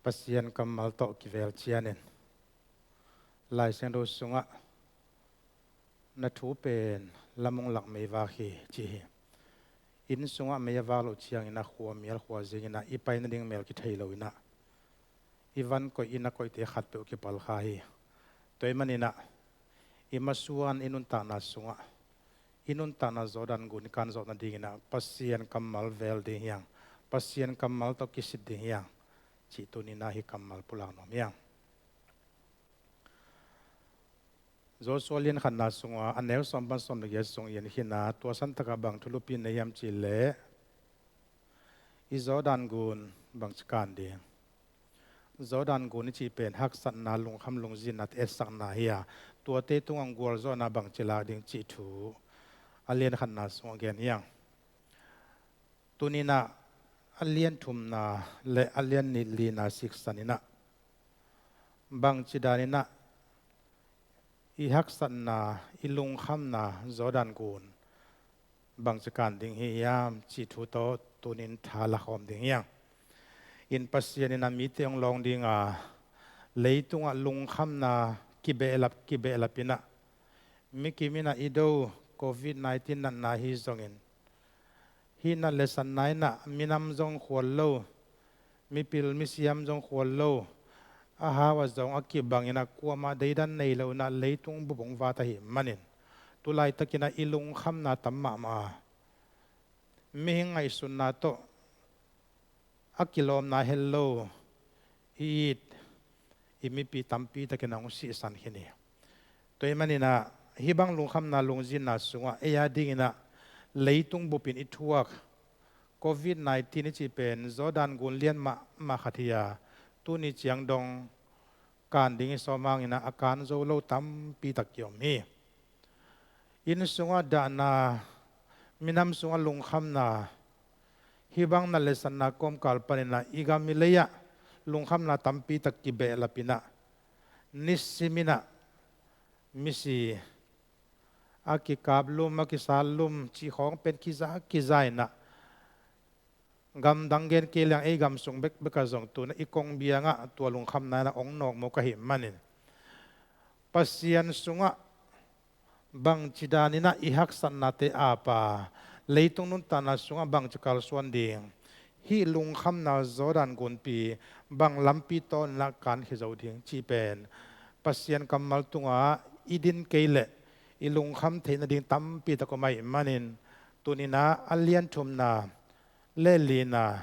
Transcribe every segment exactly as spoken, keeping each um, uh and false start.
Pasian kammal tawh kivel cianin Lai Siangtho sungah na thu pen lamung lak meivak hi ci hi. Inn sungah mei a vak loh ciangin a khua mial khua zingin a i pai nading mel kithei lo in a i van koih inn a koihte khatpeuh kipal kha hi. Tua ahih manin a i masuan i nuntakna sungah i nuntakna Jordan gun i kan zawh nadingin a Pasian kammal vel ding hiang, Pasian kammal tawh kisit ding hiang cih tuni-in a hih kammal pulak nuam hiang. Joshua lian khatna sungah a neu sawm pan sawm le giat sung i en khin a, tua santakah bang thulupi nei hiam cih leh i Jordan gun bangci kan ding. Jordan gun i cih pen haksatna, lungkham lungzinna te etsakna hi a, tuate tungah gualzawhna bangci lak ding cih thu a lian khatna sungah gen hiang. Tuni-in a lian thumna le a lian lina siksan in a bangci danin a i haksatna, i lungkhamna Jordan gun bangci kan ding hi hiam cih thu tawh tuni-in tha lakhawm ding hiang. In Pasian in a mite hong lawng ding a, leitungah lungkhamna kibehlap kibehlap in a, mi kim in a i do, covid nineteen natna hi zongin, hih nat le sanna in a minam zong khual lo, mipil misiam zong khual lo, a hau a zong a kibangin a kuamah deidan nei lo in a leitung bup hong vat ahih manin, tu laitakin a i lungkhamna tam mahmah a, mihing ngaihsutna tawh a kilawmna hel lo i it i mipi tampi takin a hong sihsan khin hi. Tua ahih manin a hih bang lungkhamna lungzinna sungah ei a dingin a leitung bupin i thuak covid nineteen i cih pen Jordan gun lian mahmah khat hi a, tuni ciang dong kan ding i sawm hangin a kan zo lo tampi tak kiom hi. Inn sungah dahna, minam sungah lungkhamna, hih bang nat le sanna kawmkal panin a i gam i lei ah lungkhamna tampi tak kibehlap in a, nisim in a misi a kikaplum, a kisatlum cih khawng pen kiza kiza in a, gamdang gen kei leng ei gam sung bekbek ah zong tu-in a i kongbiang ah tua lungkhamna in a hong nawkmawk ahih manin, Pasian sungah bangci danin a i haksatnate ap a, leitung nuntakna sungah bangci kalsuan ding, hih lungkhamna Jordan gunpi bang lampi tawnin a kan khia zo ding cih pen Pasian kammal tungah i din kei leh i lungkham theih nading tampi tak om ahih manin, tuni-in a a lian thumna le lina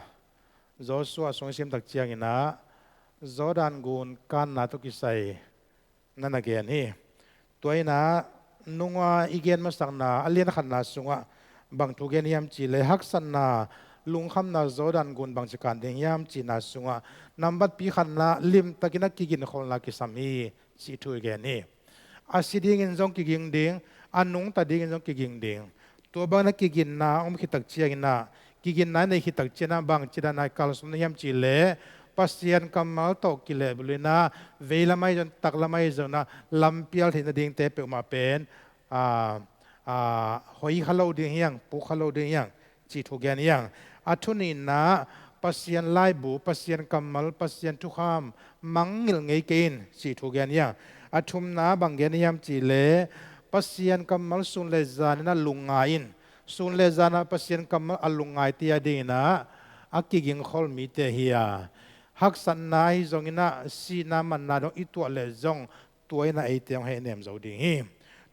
Joshua sung i sim tak ciangin a Jordan gun kanna tawh kisai na na gen hi. Tua in a nunga i gen masakna a lian khatna sungah bang thu gen hiam cih leh haksatna, lungkhamna Jordan gun bangci kan ding hiam cihna sungah nambat pi khatna limtakin a kiginkholhna kisam hi cih thu i gen hi. A si dingin zong kiging ding, a nungta dingin zong kiging ding. Tua bangin a kiginna om khit tak ciangin a, kiginna i nei khit tak ciangin a bangci danin a i kalsuan hiam cih leh Pasian kammal tawh kilehbulh in a, veilam ahi zongin, taklam ahi zongin a, lampial theih nadingte peuhmah pen a, a, hoi kha lo ding hiang, puk kha lo ding hiang cih thu gen hiang. A thu nihna, Pasian laibu, Pasian kammal, Pasian thukham mangngilh ngei kei in cih thu gen hiang. A thumna bang gen hiam cih leh Pasian kammal sun le zanin a lungngai in. Sun le zan a Pasian kammal a lungngaite a dingin a, a kigingkhol mite hi a, haksatna ahi zongin a, sihna manna dong i tuah leh zong tua in a eite hong hehnem zo ding hi.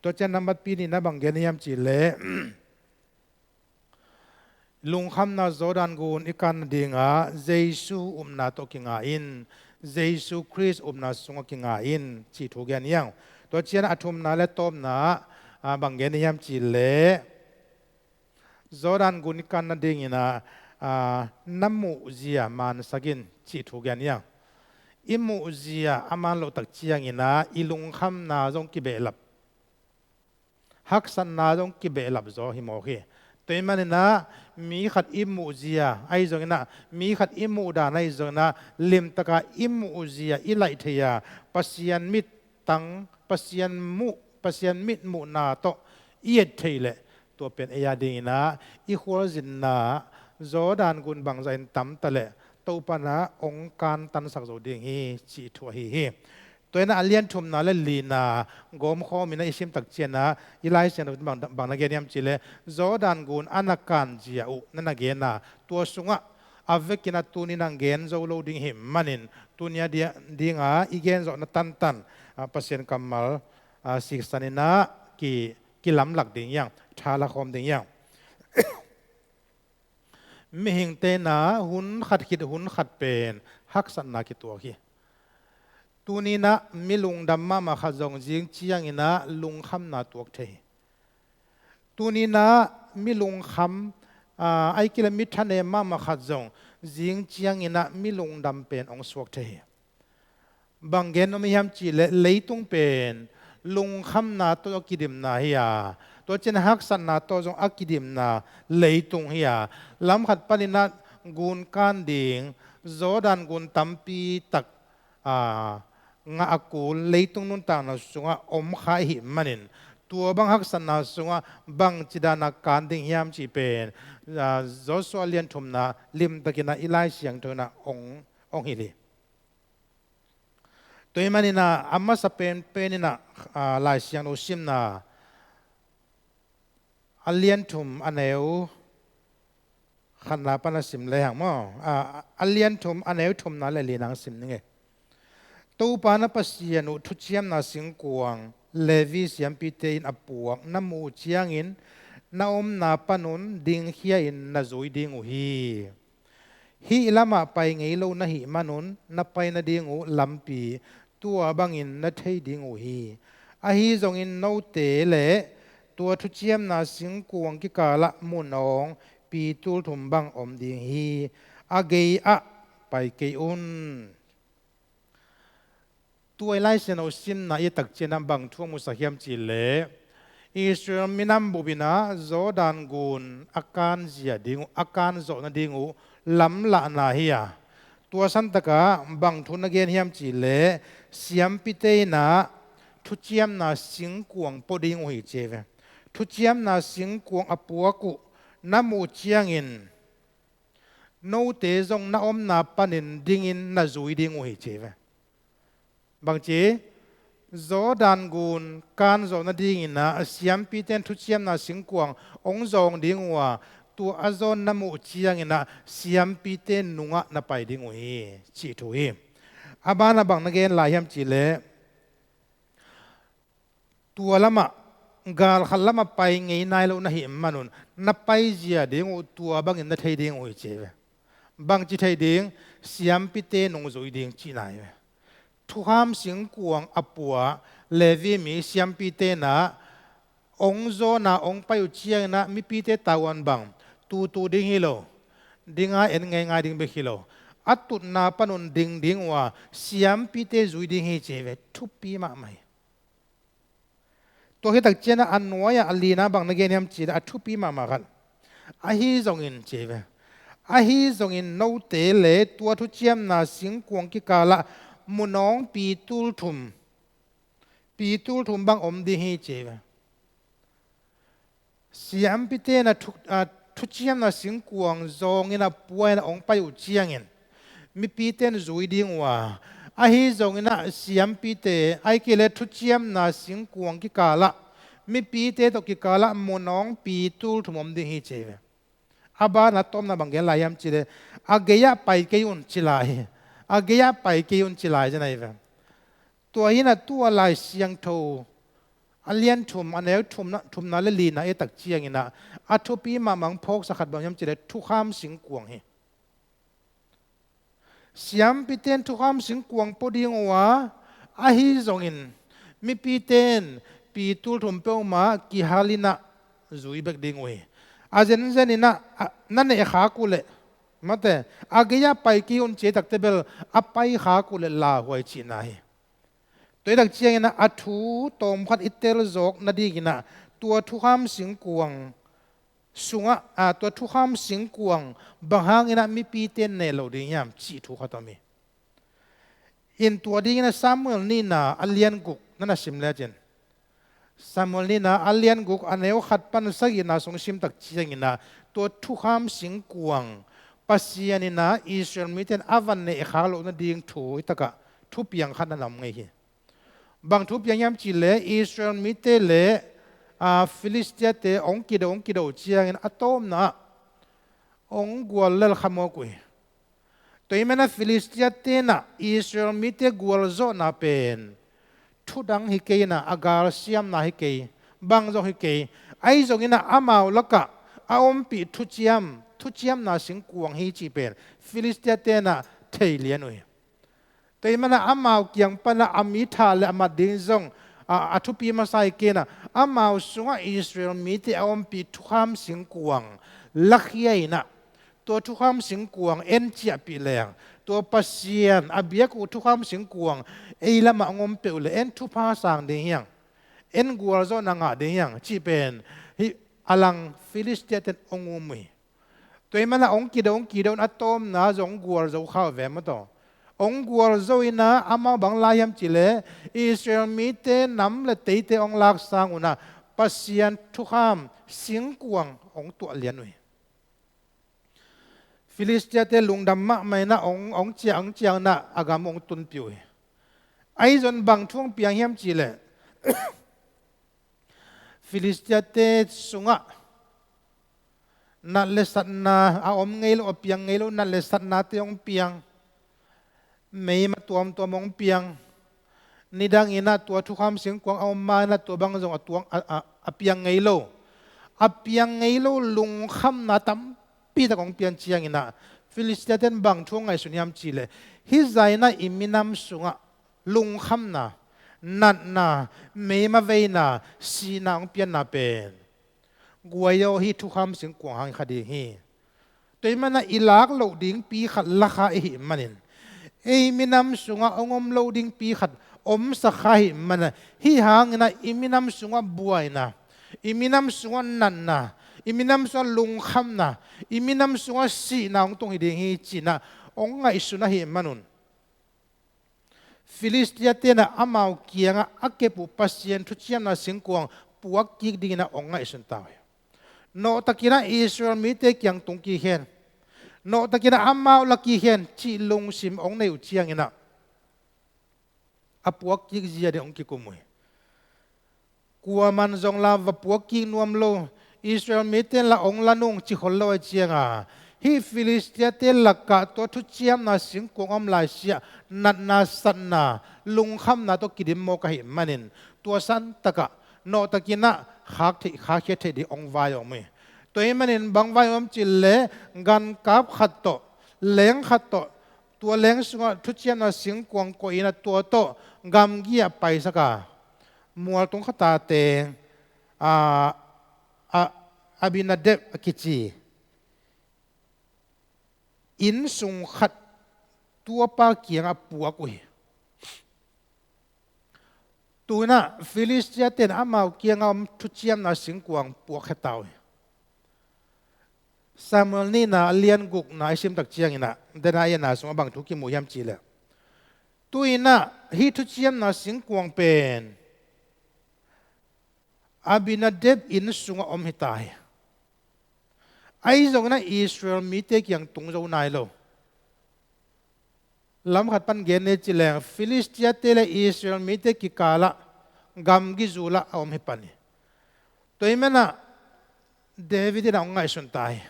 Tua ciang nambat pi nihna bang gen hiam cih leh lungkhamna Jordan gun i kan nadingah Jesu upna tawh kinga in, Jesu Khrist upna sungah kinga in cih thu gen hiang. Tua ciang a thumna le tawpna ah, a, bang gen hiam cih leh Jordan gun i kan nadingin a, a, na muhzia mansak in cih thu gen hiang. I muhzia a man loh tak ciangin a i lungkhamna zong kibehlap, haksatna zong kibehlap zaw hi mawk hi. Tua ahih manin a mi khat i muhzia ahi zongin a, mi khat i muhdan ahi zongin a, limtaka i muhzia i laih thei a, Pasian mittang, Pasian muh, Pasian mitmuhna tawh i et thei leh, tua pen ei a dingin a i khualzinna Jordan gun bangzah in tam ta leh Topa in ah hong kantansak zo ding hi, cih thu ahi hi. Tua in ah a lian thumna le lina gawmkhawm in ah i sim tak ciangin ah i Lai Siangtho bang, bang na gen hiam cih leh Jordan gun a na kan zia uh na na gen a, tua sungah a vekin ah tuni in ah gen zo lo ding hi manin tuni a dia-, ding a i gen zawhna tantan, ah, Pasian kammal, ah, siksan in ah ki, kilamlak ding hi hang, tha la khawm ding hi hang. Mihingte in ah hun khat khit hun khat pen haksatna kituak hi. Tuni in ah mi lungdam mahmah khat zong zing ciangin ah lungkhamna tuak thei hi. Tuni in ah mi lungkham, ah, ahih kei leh mi thanem mahmah khat zong zing ciangin ah mi lungdam pen hong suak thei hi. Bang gen nuam hiam cih leh leitung pen lungkhamna tawh a kidimna hi a, tua ciang haksatna tawh zong a kidimna leitung hi a, lam khat panin ah gun kan ding Jordan gun tampi tak, a, ngah a kul leitung nuntakna sungah om kha i hih manin tua bang haksatna sungah bangci dan a kan ding hiam cih pen, a, Joshua lian thumna limtakin ah i Lai Siangtho in ah hong, hong hilh hi. Tua ahih manin ah a masa penpen in ah, a, Lai Siangtho simna a lian thum a neu khatna pan a sim lehang maw? A, a lian thum a neu thumna le lina hong sim ning e. Topa na Pasian uh thuciamna singkuang Levi siampite in a puak na muh uh ciangin na omna panun dingkhia in na zui ding uh hi. Hih lamah pai ngei lo na hih manun na pai nading uh lampi tua bangin na thei ding uh hi. Ahi zongin note le tua thuciamna singkuang kikalah munawng pitul thum bang om ding hi. A gei-ah pai kei un. Tua i Lai Siangtho simna i et tak ciangin ah bang thu a musak hiam cih leh Israel minam bup in ah Jordan gun a kan zia ding uh, a kan zawh nading uh lamlahna hi a, tua santak ah bang thu na gen hiam cih leh siampite in ah thuciamna singkuang pua ding uh hi ci hi ve. Thuciamna singkuang a puak uh na muh ciangin note zong na omna panin dingin na zui ding uh hi ci hi ve. Bangci, Jordan gun kan zawh nadingin ah siampite in thuciamna singkuang hong zawng ding uh a, tua a zawn na muh ciangin ah siampite nungah na pai ding uh hi, cih thu hi. A banah bang na gen lai hiam cih leh tua lamah, gal khat lamah pai ngei nai lo na hih manun na paizia ding uh tua bangin na thei ding uh hi ci hi ve. Bangci thei ding? Siampite nung zui ding cihna hi ve. Thukham singkuang a pua Levi mi siampite in ah hong zawn a hong pai uh ciangin ah mipite tavuan bang tutu ding hi lo, ding a en ngeingai ding bek hi lo, a tutna panun ding ding uh a, siampite zui ding hi ci hi ve. Thupi mahmah hi. Tua hi tak ciangin ah a nuai-ah a lina bang na gen hiam cih leh a thupi mahmah khat. Ahi zongin ci hi ve. Ahi zongin note le tua thuciamna singkuang kikalah munawng pitul thum, pitul thum bang om ding hi ci hi ve. Siampite in ah thu-, a, thuciamna singkuang zawngin ah pua in ah hong pai uh ciangin mipite in zui ding uh a, ahi zongin ah siampite, ahih kei leh thuciamna singkuang kikalah, mipite tawh kikalah munawng pitul thum om ding hi ci hi ve. A banah tawpna bang gen lai hiam cih leh a gei-ah pai kei un ci lai hi. A gei-ah pai kei un ci lai zen ahi ve. Tua hi in ah tua Lai Siangtho a lian thum a neu thumna, thumna le lina i et tak ciangin ah a thupi mahmah hong phawksak khat bang hiam cih leh thukham singkuang hi. Siampite in thukham singkuang pua ding uh a, ahi zongin mipite in pitul thum peuhmah kihal in ah zui bek ding uh hi. A zenzen in ah, a, na neh khak uh leh, mate, a gei-ah pai kei un ci hi tak teh bel a pai khak uh leh lauhuai cihna hi. Tua hi tak ciangin ah a thu tawmkhat i tel zawk nadingin ah tua thukham singkuang sungah, a, tua thukham singkuang bang hangin ah mipite in neh lo ding hiam cih thu khat om hi. In tua dingin ah Samuel nihna a lian guk na na sim lecin, Samuel nihna a lian guk a neu khat pan sagihna sung sim tak ciangin ah tua thukham singkuang Pasian in ah Israel mite in a van nehkhak loh nading thu i takah thupiang khat na om ngei hi. Bang thupiang hiam cih leh Israel mite le, aa, Filistiate hong kido, hong kido ciangin a tawpna ah hong gual lel kha mawk uh hi. Tua ahih manin ah Filistiate in ah Israel mite gualzawhna pen thu dang hi kei in ah, a galsiamna hi kei, bang zong hi kei. Ahi zongin ah amau lakah a ompih thuciam, thuciamna singkuang hi cih pen Filistiate in ah thei lian uh hi. Tua ahih manin ah amau kiang pan ah a mi thah le a mat ding zong a, a thupi masa hi kei in ah, amau sungah Israel mite a ompih thukham singkuang lakhia in ah, tua thukham singkuang en ciahpih leng, tua Pasian a biak uh thukham singkuang ei lamah hong om peuh leh en thupha sang ding hi hang, en gualzawhna ngah ding hi hang cih pen hih a lang Filistiate in hong um uh hi. Tua ahih manin ah hong kido, hong kido in a tawpna zong hong gualzo kha uh ve maw taw. Hong gualzo in ah amau bang lai hiam cih leh Israel mite nam le teite hong lak sang un ah Pasian thukham singkuang hong tuah lian uh hi. Filistiate lungdam mahmah in ah hong, hong ciah, hong ciah in ah a gam hong tunpih uh hi. Ahi zong bang thu hong piang hiam cih leh Filistiate sungah nat le satna a om ngei lo, a piang ngei lo nat le satnate hong piang. Meima tuamtuam hong piang. Nidang in ah tua thukham singkuang a om ma in ah tua bang zong a tuang, a, a, a piang ngei lo. A piang ngei lo lungkhamna tampi tak hong pian ciangin ah Filistiate in bang thu hong ngaihsun hiam cih leh, hih zah in ah i minam sungah lungkhamna, natna, meima veina, sihna hong pianna pen guai aw, hih thukham singkuang hang kha ding hi. Tua ahih manin ah i lak loh dingpi khat la kha i hih manin, ei minam sungah hong om lo dingpi khat omsak kha i hih manin ah, hih hangin ah i minam sungah buaina, i minam sungah natna, i minam sungah lungkhamna, i minam sungah sihna hong tung hi ding hi ci-in ah hong ngaihsun ahih manun, Filistiate in ah amau kiangah a kep uh Pasian thuciamna singkuang puak kik dingin ah hong ngaihsun ta uh hi. Nawhtakin ah Israel mite kiang tung kik hen, nawhtakin ah amau la kik hen cih lungsim hong nei uh ciangin ah a puak kik zia ding hong kikum uh hi. Kuaman zong la va puak kik nuam lo, Israel mite in la hong la nung ci khol lo ahih ciangin, hih Filistiate lakah tua thuciamna singkuang om lai siah, natna, satna, lungkhamna tawh kidim mawk ahih manin, tua santakah nawhtakin ah khak theih, khakkhia theih ding hong vai om hi. Tua ahih manin bang vai om cih leh, gankap khat tawh, leng khat tawh, tua leng sungah thuciamna singkuang koih in ah tua tawh gamgi ah paisak a, mualtung khat a teng, a, a, Abinadab a kici innsung khat tuapa kiangah puak uh hi. Tu-in ah Filistiate in amau kiangah om thuciamna singkuang puakkhia ta uh hi. Samuel nihna a lian gukna i sim tak ciangin ah, dena i a na sungah bang thu kimu hiam cih leh, tu-in ah hih thuciamna singkuang pen Abinadab inn sungah om hi ta hi. Ahi zongin ah Israel mite kiang tung zo nai lo. Lam khat pan gen ni ci leng, Filistiate le Israel mite kikalah gamgi zulah a om hi pan hi. Tua ahih manin ah David in ah hong ngaihsun ta hi.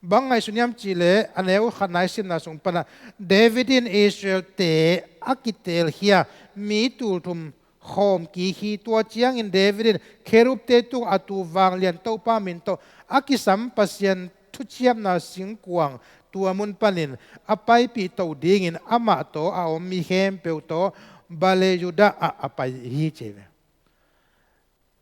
Bang ngaihsun hiam cih leh, a neu khatna i simna sung pan ah, David in Israelte a kitelkhia mi tulthum khawm kik hi. Tua ciangin David in kherubte tungah a tuu vanglian Topa min tawh a kisam Pasian thuciamna singkuang tua mun panin a paipih to dingin amah tawh a om mi khempeuh tawh Baale Judah ah a pai hi, ci hi ve.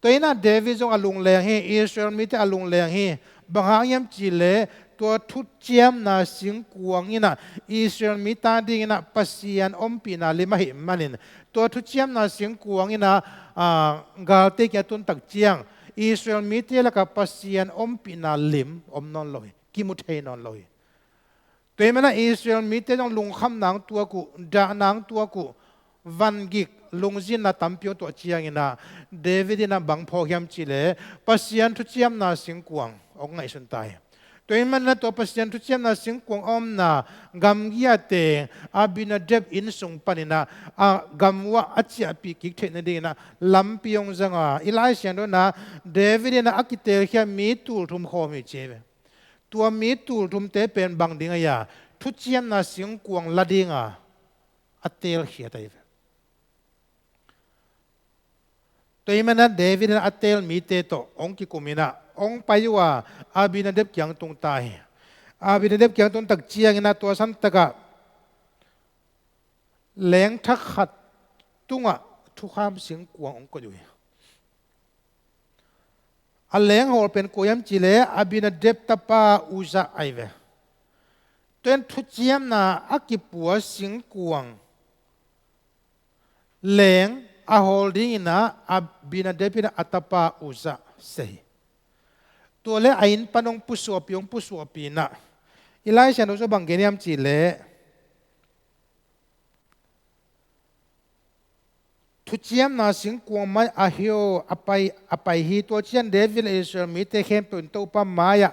Tua ahih manin ah David zong a lungleng hi, Israel mite a lungleng hi. Bang hang hiam cih leh, tua thuciamna singkuang in ah Israel mite adingin ah Pasian ompihna lim ahih manin, tua thuciamna singkuang in ah, aa, galte kiang a tun tak ciang Israel mite lakah Pasian ompihna lim om nawn lo hi, kimu thei nawn lo hi. Tua ahih manin ah Israel mite zong lungkhamna hong tuak uh, dahna hong tuak uh, vangik, lungzinna tampi hong tuah ciangin ah David in ah bang phawk hiam cih leh, Pasian thuciamna singkuang hong ngaihsun ta hi. Tua ahih manin ah tua Pasian thuciamna singkuang a omna gamgi-a teng Abinadab inn sung panin ah a gam uah a ciahpih kik theih nadingin ah lampi hong zang a, i Lai Siangtho in ah David in ah a kiteelkhia mi tulthum khawm hi ci hi ve. Tua mi tulthumte pen bang ding a hia? Thuciamna singkuang la dinga a teelkhiat ahi ve. Tua ahih manin ah David in a teel mite tawh hong kikum in ah hong pai uh a, Abinadab kiang tung ta hi. Abinadab kiang tung tak ciangin ah tua santak ah leng thak khat tungah thukham singkuang hong koih uh hi. A leng hawl pen kua hiam cih leh Abinadab tapa Uzzah ahi ve. Tua in thuciamna a kipua singkuang leng a hawl dingin ah Abinadab in a tapa Uzzah sia hi. Tua leh a inn pan hong pusuahpih, hong pusuahpih in ah, i Lai Siangtho sung bang gen hiam cih leh, thuciamna singkuang mai Ahio a pai, a pai hi. Tua ciang David le Israel mite khempeuh in Topa mai-ah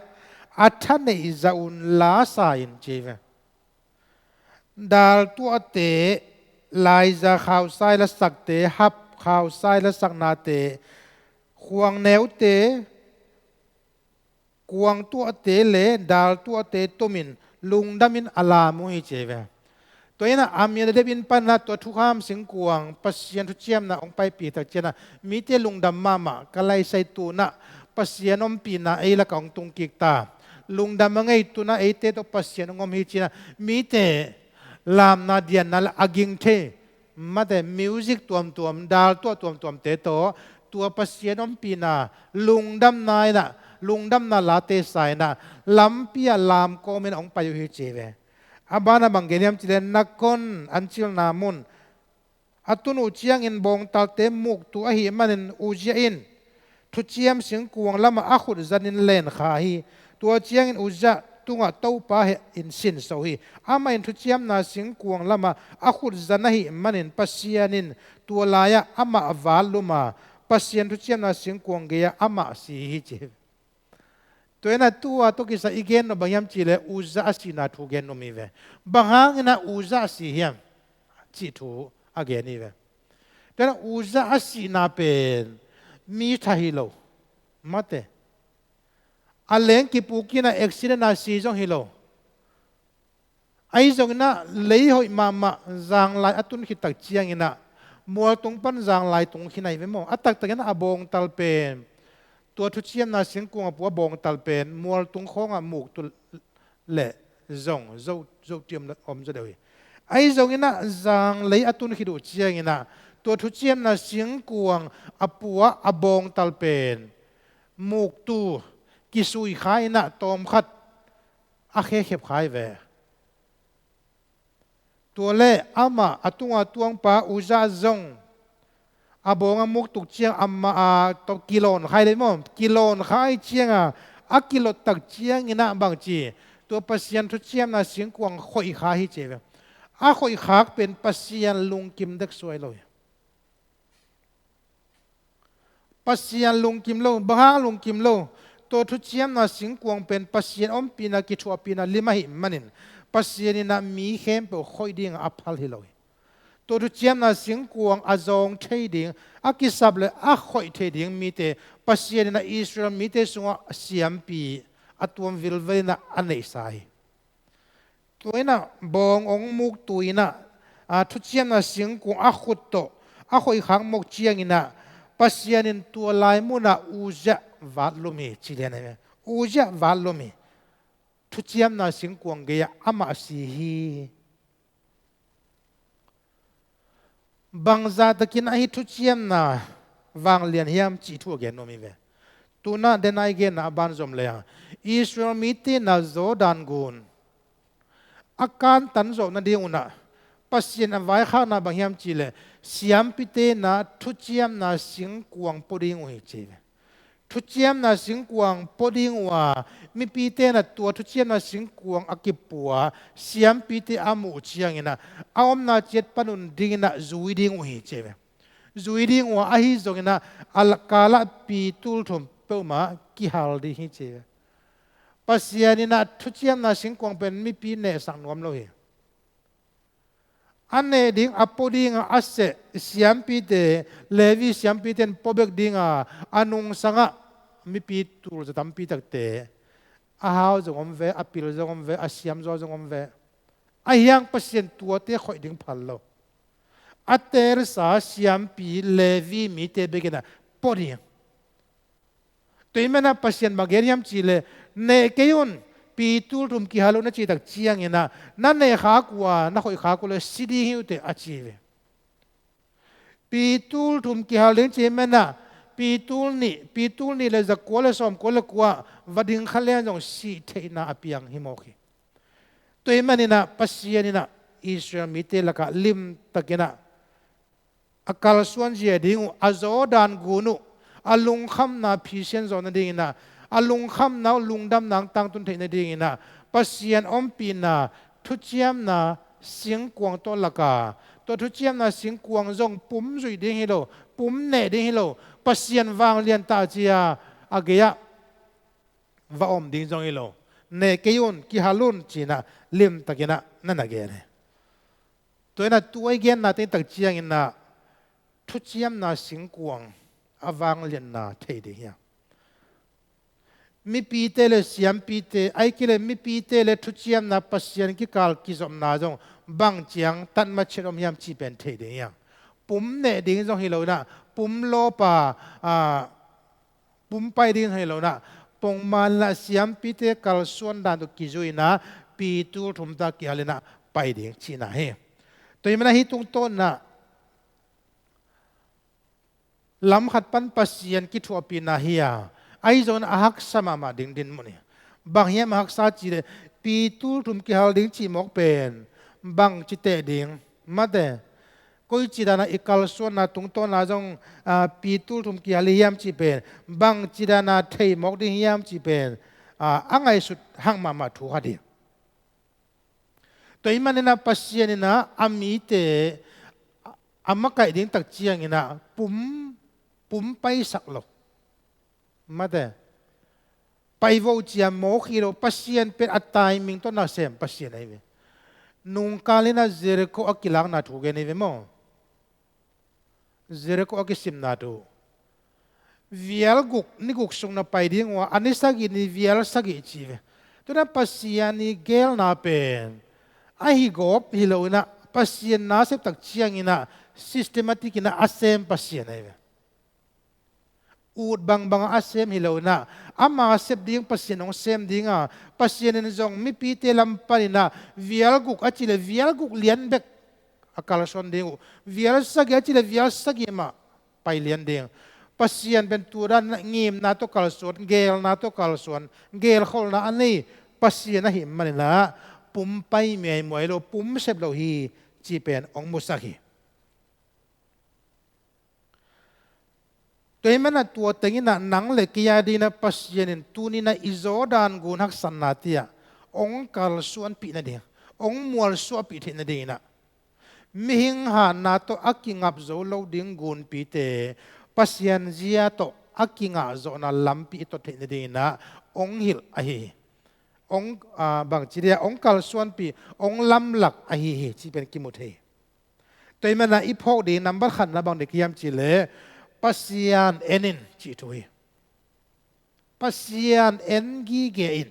a thaneih zah un la sa in ci hi ve. Dal tuahte, laiza khausai lasakte, hap khausai lasaknate, khuangneute, kuang tuahte le dal tuahte tumin lungdamin a lam uh hi ci hi ve. Tua in ah Abinadab inn pan ah tua thukham singkuang Pasian thuciamna hong paipih tak ciang ah mite lungdam mahmah, ka laisai tu-in ah Pasian ompihna ei lakah hong tung kik ta. Lungdam a ngei, tu-in ah eite tawh Pasian hong om hi ci-in ah mite lamna dianna le a ging thei mate, music tuamtuam, dal tuah tuamtuamte tawh tua Pasian ompihna lungdamna in ah, lungdamna late sa in ah lampi ah lam kawmin hong pai uh hi ci hi ve. A banah bang gen hiam cih leh Nakon an cilna mun a tun uh ciangin bawngtalte muktu ahih manin Uzzah in thuciam singkuang lamah a khut zanin lenkha hi. Tua ciangin Uzzah tungah Topa heh in sinso hi. Amah in thuciamna singkuang lamah a khut zan ahih manin Pasian in tua lai-ah amah vatlum a, Pasian thuciamna singkuang gei-ah amah si hi ci hi. Tua in ah tu-a tawh kisai i gen nop bang hiam cih leh Uzzah a sihna thu gen nop hi ve. Bang hangin ah Uzzah a si hiam cih thu a gen hi ve. Tua in ah Uzzah a sihna pen mi that hi lo. Mate. A leng kipuk in ah accident a si zong hi lo. Ahi zongin ah lei hoih mahmah zanglai a tun khit tak ciangin ah mualtung pan zanglai tung khin ahi ve maw. A taktakin ah a bawngtal pen, tua thuciamna singkuang a pua a bawngtal pen mualtung khawngah muktu le zong zo, zo tiam om zaw deuh hi. Ahi zongin ah zanglei a tun khit uh ciangin ah tua thuciamna singkuang a pua a bawngtal pen muktu kisui kha in ah tawmkhat a khekhep kha hi ve. Tua leh amah a tunga tuangpa Uzzah zong a bawng a muktuk ciang amah a tawh kilawn kha hi leh maw, kilawn kha hi ciang a, a kilot tak ciangin ah bangci, tua Pasian thuciamna singkuang khoih kha hi ci ve. A khoih khak pen Pasian lungkim dek suai lo hi. Pasian lungkim lo, bang hang lungkim lo? Tua thuciamna singkuang pen Pasian ompihna kithuahpihna lim ahih manin Pasian in ah mi khempeuh khoih dingah a phal hi lo hi. Tua thuciamna singkuang a zawng thei ding, a kisap le a khoih thei ding mite Pasian in ah Israel mite sungah siampi a tuam vilvel in ah a neihsa hi. Tua in ah bawng hong muktu in ah, a, thuciamna singkuang a khut tawh a khoih khak mawk ciangin ah Pasian in tua lai munah Uzzah vatlum hi ci lian hi. Uzzah vatlum hi. Thuciamna singkuang gei-ah amah si hi. Bangzah takin ahi thuciamna vanglian hiam cih thu a gen nuam hi ve. Tu-in ah denai genna a ban zom leng, Israel mite in ah Jordan gun a kantan zawh nading un ah Pasian a vaikhakna bang hiam cih leh siampite in ah thuciamna singkuang pua ding uh hi ci hi ve. Thuciamna singkuang pua ding uh a, mipite in ah tua thuciamna singkuang a kipua siampite a muh uh ciangin ah a omna ciat panun dingin ah zui ding uh hi ci hi ve. Zui ding uh a, ahi zongin ah a la-, kalah pi tulthum peuhmah kihal ding hi ci hi ve. Pasian in ah thuciamna singkuang pen mipi nehsak nuam lo hi. A neh ding, a pua ding a, a seh siampite, Levi siampite in pua bek ding a, a nungsang ah mipi tulza tampi takte, a hau zong om ve, a pil zong om ve, a siamzaw zong om ve. Ahi hang Pasian tuate khoih ding phal lo. A teelsa siampi Levi mite bek in ah pua ding. Tua ahih manin ah Pasian bang gen hiam cih leh, "Neh kei un, pitul thum kihal un," a cih tak ciangin ah, "Na neh khak uh a, na khoih khak uh leh si ding hi uh teh," a ci ve. Pitul thum kihal ding cih manin ah, pitul nih, pitul nih le zakua le sawmkua le kua va ding kha lian zong sih theihna a piang hi mawk hi. Tua ahih manin ah Pasian in ah Israel mite lakah limtakin ah a kalsuan zia ding uh, a Jordan gun uh, a lungkhamna phisian zawh nadingin ah, a lungkhamna uh lungdamna hong tangtun theih nadingin ah, Pasian ompihna thuciamna singkuang tawh lak a, tua thuciamna singkuang zong pum zuih ding hi lo, pum neh ding hi lo, Pasian vanglian tah ci-a a gei-ah va om ding zong hi lo. "Neh kei un, kihal un," ci-in ah limtakin ah na na gen hi. Tua in ah tua i genna teng tak ciangin ah thuciamna singkuang a vanglianna thei ding hi a, mipite le siampite, ahih kei leh mipite le thuciamna Pasian kikal kizopna zong bang ciang tatma ciat om hiam cih pen thei ding hi a, pum neh ding zong hi lo in ah, pum lawp a, a, pum pai ding hi lo in ah, pongman in ah siampite kalsuan dan tawh kizui in ah, pitul thum tawh kihal in ah pai ding cihna hi. Tua ahih manin ah hih tungtawn in ah lam khat pan Pasian kithuahpihna hi a, ahi zongin a haksa mahmah ding dinmun hi. Bang hiam a haksa cih leh, pitul thum kihal ding cih mawk pen bangci teh ding, mate, koici dan a i kalsuanna tungtawn a zong, a, pitul thum kihal hi hiam cih pen, bangci dan a thei mawk ding hiam cih pen, a, a ngaihsut hak mahmah thu khat hi. Tua ahih manin ah Pasian in ah a mite a makaih ding tak ciangin ah pum, pum paisak lo, mate, pai vo cia mawk hi lo. Pasian pen a timing tawh nasem Pasian ahi ve. Nungkal in ah Jericho a kilakna thu gen hi ve maw? Jericho a kisimna thu, vial guk, ni guk sung na pai ding uh a, a ni sagih ni vial sagih ci ve. Tu-in ah Pasian i geelna pen a hi gawp hi lo in ah, Pasian nasep tak ciangin ah systematic in ah a sem Pasian ahi ve. Ut bangbang a sem hi lo in ah, ama sep ding Pasian hong sem ding a, Pasian in zong mipite lam panin ah vial guk a cih leh vial guk lian bek a kalsuan ding uh, vial sagih a cih leh vial sagih mah pai lian ding. Pasian pen tua dan in ah ngimna tawh kalsuan, geelna tawh kalsuan, geelkholhna a nei Pasian ahih manin ah pum pai miaimuai lo, pum sep lo hi cih pen hong musak hi. Tua ahih manin ah tua teng in ah nang le kei a dingin ah Pasian in tuni-in ah i Jordan gun haksatnate ah hong kalsuanpih nading, hong mualsuahpih theih nadingin ah, mihing hatna tawh a kingap zo lo ding gunpite, Pasian zia tawh a kingah zawhna lampi i tot theih nadingin ah hong hilh ahi hi. Hong, a, bangci dia, hong kalsuanpih, hong lamlak ahi hi cih pen kimu thei. Tua ahih manin ah i phawk ding number khatna bang diak hiam cih leh, Pasian en in cih thu hi. Pasian en gige in.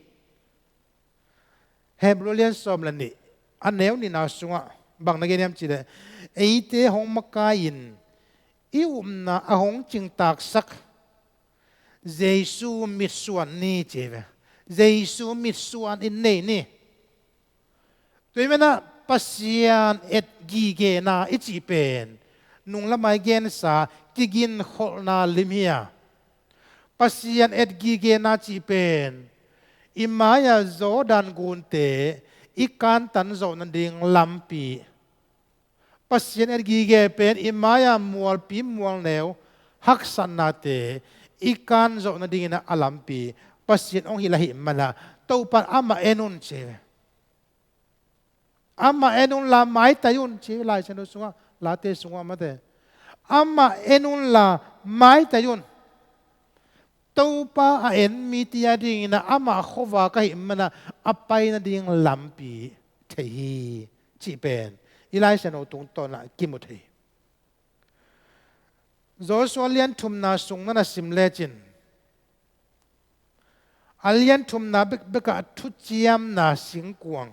Hebru lian sawm le nih, a neu nihna sungah bang na gen hiam cih leh, eite hong makai-in i upna a hong cingtaksak Jesu mitsuan ni ci hi ve. Jesu mitsuan in nei ni. Tua ahih manin ah Pasian et gigena i cih pen nung lamah i gensa kiginkholhna lim hi a, Pasian et gigena cih pen i mai-ah Jordan gunte i kantan zawh nading lampi. Pasian et gige pen i mai-ah mualpi mualneu, haksatnate i kan zawh nadingin a lampi Pasian hong hilh ahih manin ah, Topa in amah en un ci hi ve. Amah en unla maitai un ci hi ve, Lai Siangtho sungah, Late sungah mate. Amah en unla maitai un. Topa a en mite a dingin ah amah khuavak ahih manin ah a pai nading lampi thei hi cih pen i Lai Siangtho tungtawn ah kimu thei hi. Joshua lian thumna sung na na sim lecin, a lian thumna bekbek ah thuciamna singkuang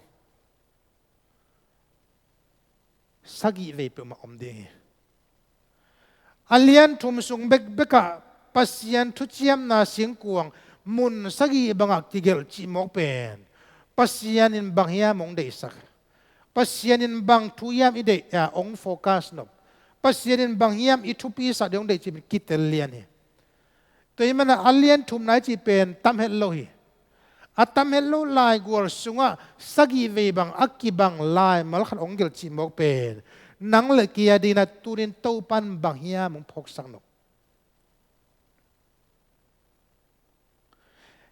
sagih vei peuhmah om ding hi. A lian thum sung bekbek ah Pasian thuciamna singkuang mun sagih bangah kigelh cih mawk pen Pasian in bang hiam hong deihsak, Pasian in bang thu hiam i deih a hong focus nop, Pasian in bang hiam i thupisak ding hong deih cih pen kitel lian hi. Tua ahih manin ah a lian thumna i cih pen tam het lo hi. A tam het lo laigual sungah sagih vei bang a kibang laimal khat hong gelh cih mawk pen nang le kei a dingin ah tuni-in Topa in bang hiam hong phawksak nop.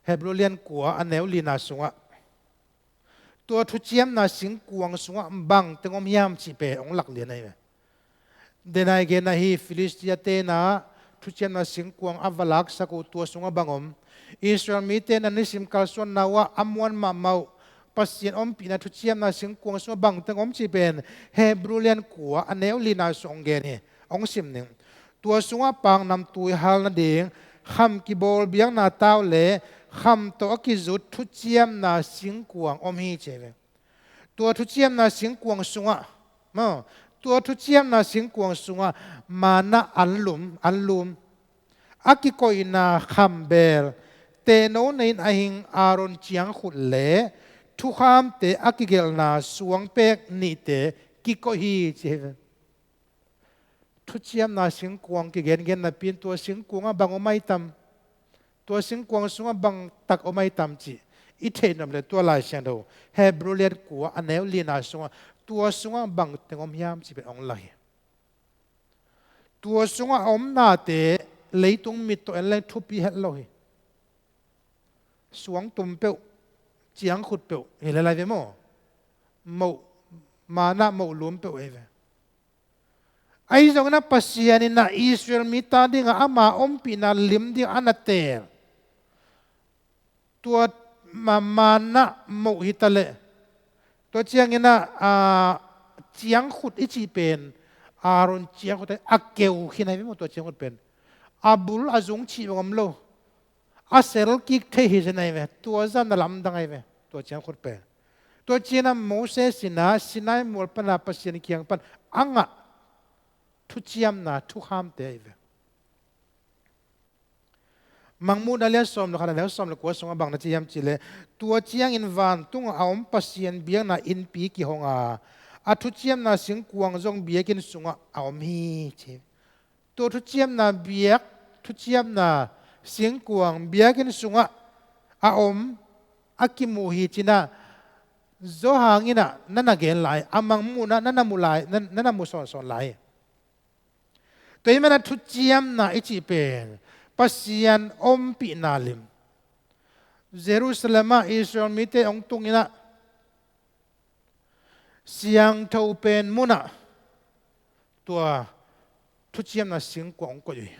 Hebru lian kua a neu lina sungah tua thuciamna singkuang sungah bang teng om hiam cih pen hong lak lian ahi ve. Denai gen ahi, Filistia-te in ah thuciamna singkuang a va laksak uh, tua sungah bang om? Israel mite in ah nisim kalsuanna uh ah a muan mahmah uh Pasian ompihna thuciamna singkuang sungah bang teng om cih pen Hebru lian kua a neu lina sung hong gen hi. Hong sim ning. Tua sungah paknamtui hal nading, kham kibawl biakna tau le kham tawh a kizut thuciamna singkuang om hi ci hi ve. Tua thuciamna singkuang sungah, maw, tua thuciamna singkuang sungah manna anlum, anlum, a kikoihna kham beel, tehno nei-in a hing Aaron ciangkhut le thukhamte a kigelhna suangpek nihte kikoih hi ci hi ve. Thuciamna singkuang kigengen napi-in tua singkuangah bang om ahi tam? Tua singkuang sungah bang tak om ahi tam cih i theih nop leh tua Lai Siangtho Hebru lian kua a neu lina sungah tua sungah bang teng om hiam cih pen hong lak hi. Tua sungah a omnate leitung mit tawh en leng thupi het lo hi. Suangtum peuh, ciangkhut peuh hi lel ahi ve maw. Moh, manna moh lum peuh ahi ve. Ahi zongin ah Pasian in ah Israel mite a dingah ama ompihna lim ding a na teel tua ma-, manna moh hi ta leh, tua ciangin ah, aa, ciangkhut i cih pen Aaron ciangkhut a keu khin ahi ve maw, tua ciangkhut pen. A bul a zung cih bang om lo. A sel kik thei hi zen ahi ve. Tua zah na lamdang ahi ve, tua ciangkhut pen. Tua ciangin ah Moses in ah Sinai mual pan a Pasian kiang pan a ngah thuciamna thukhamte ahi ve. Mangmuhna lian sawm le khat a neu sawm le kua sungah bang na ci hiam cih leh, tua ciangin vantungah a om Pasian biakna innpi kihong a, a thuciamna singkuang zong biakinn sungah a om hi ci. Tua thuciamna biak, thuciamna singkuang biakinn sungah a om, a kimu hi ci-in ah Johan in ah na na gen lai, a Mangmuhna na na mu lai, na, na na mu sawnsawn lai. Tua ahih manin ah thuciamna i cih pen Pasian ompihna lim. Jerusalem ah Israel mite hong tung in ah siangtho pen munah tua thuciamna singkuang hong koih uh hi.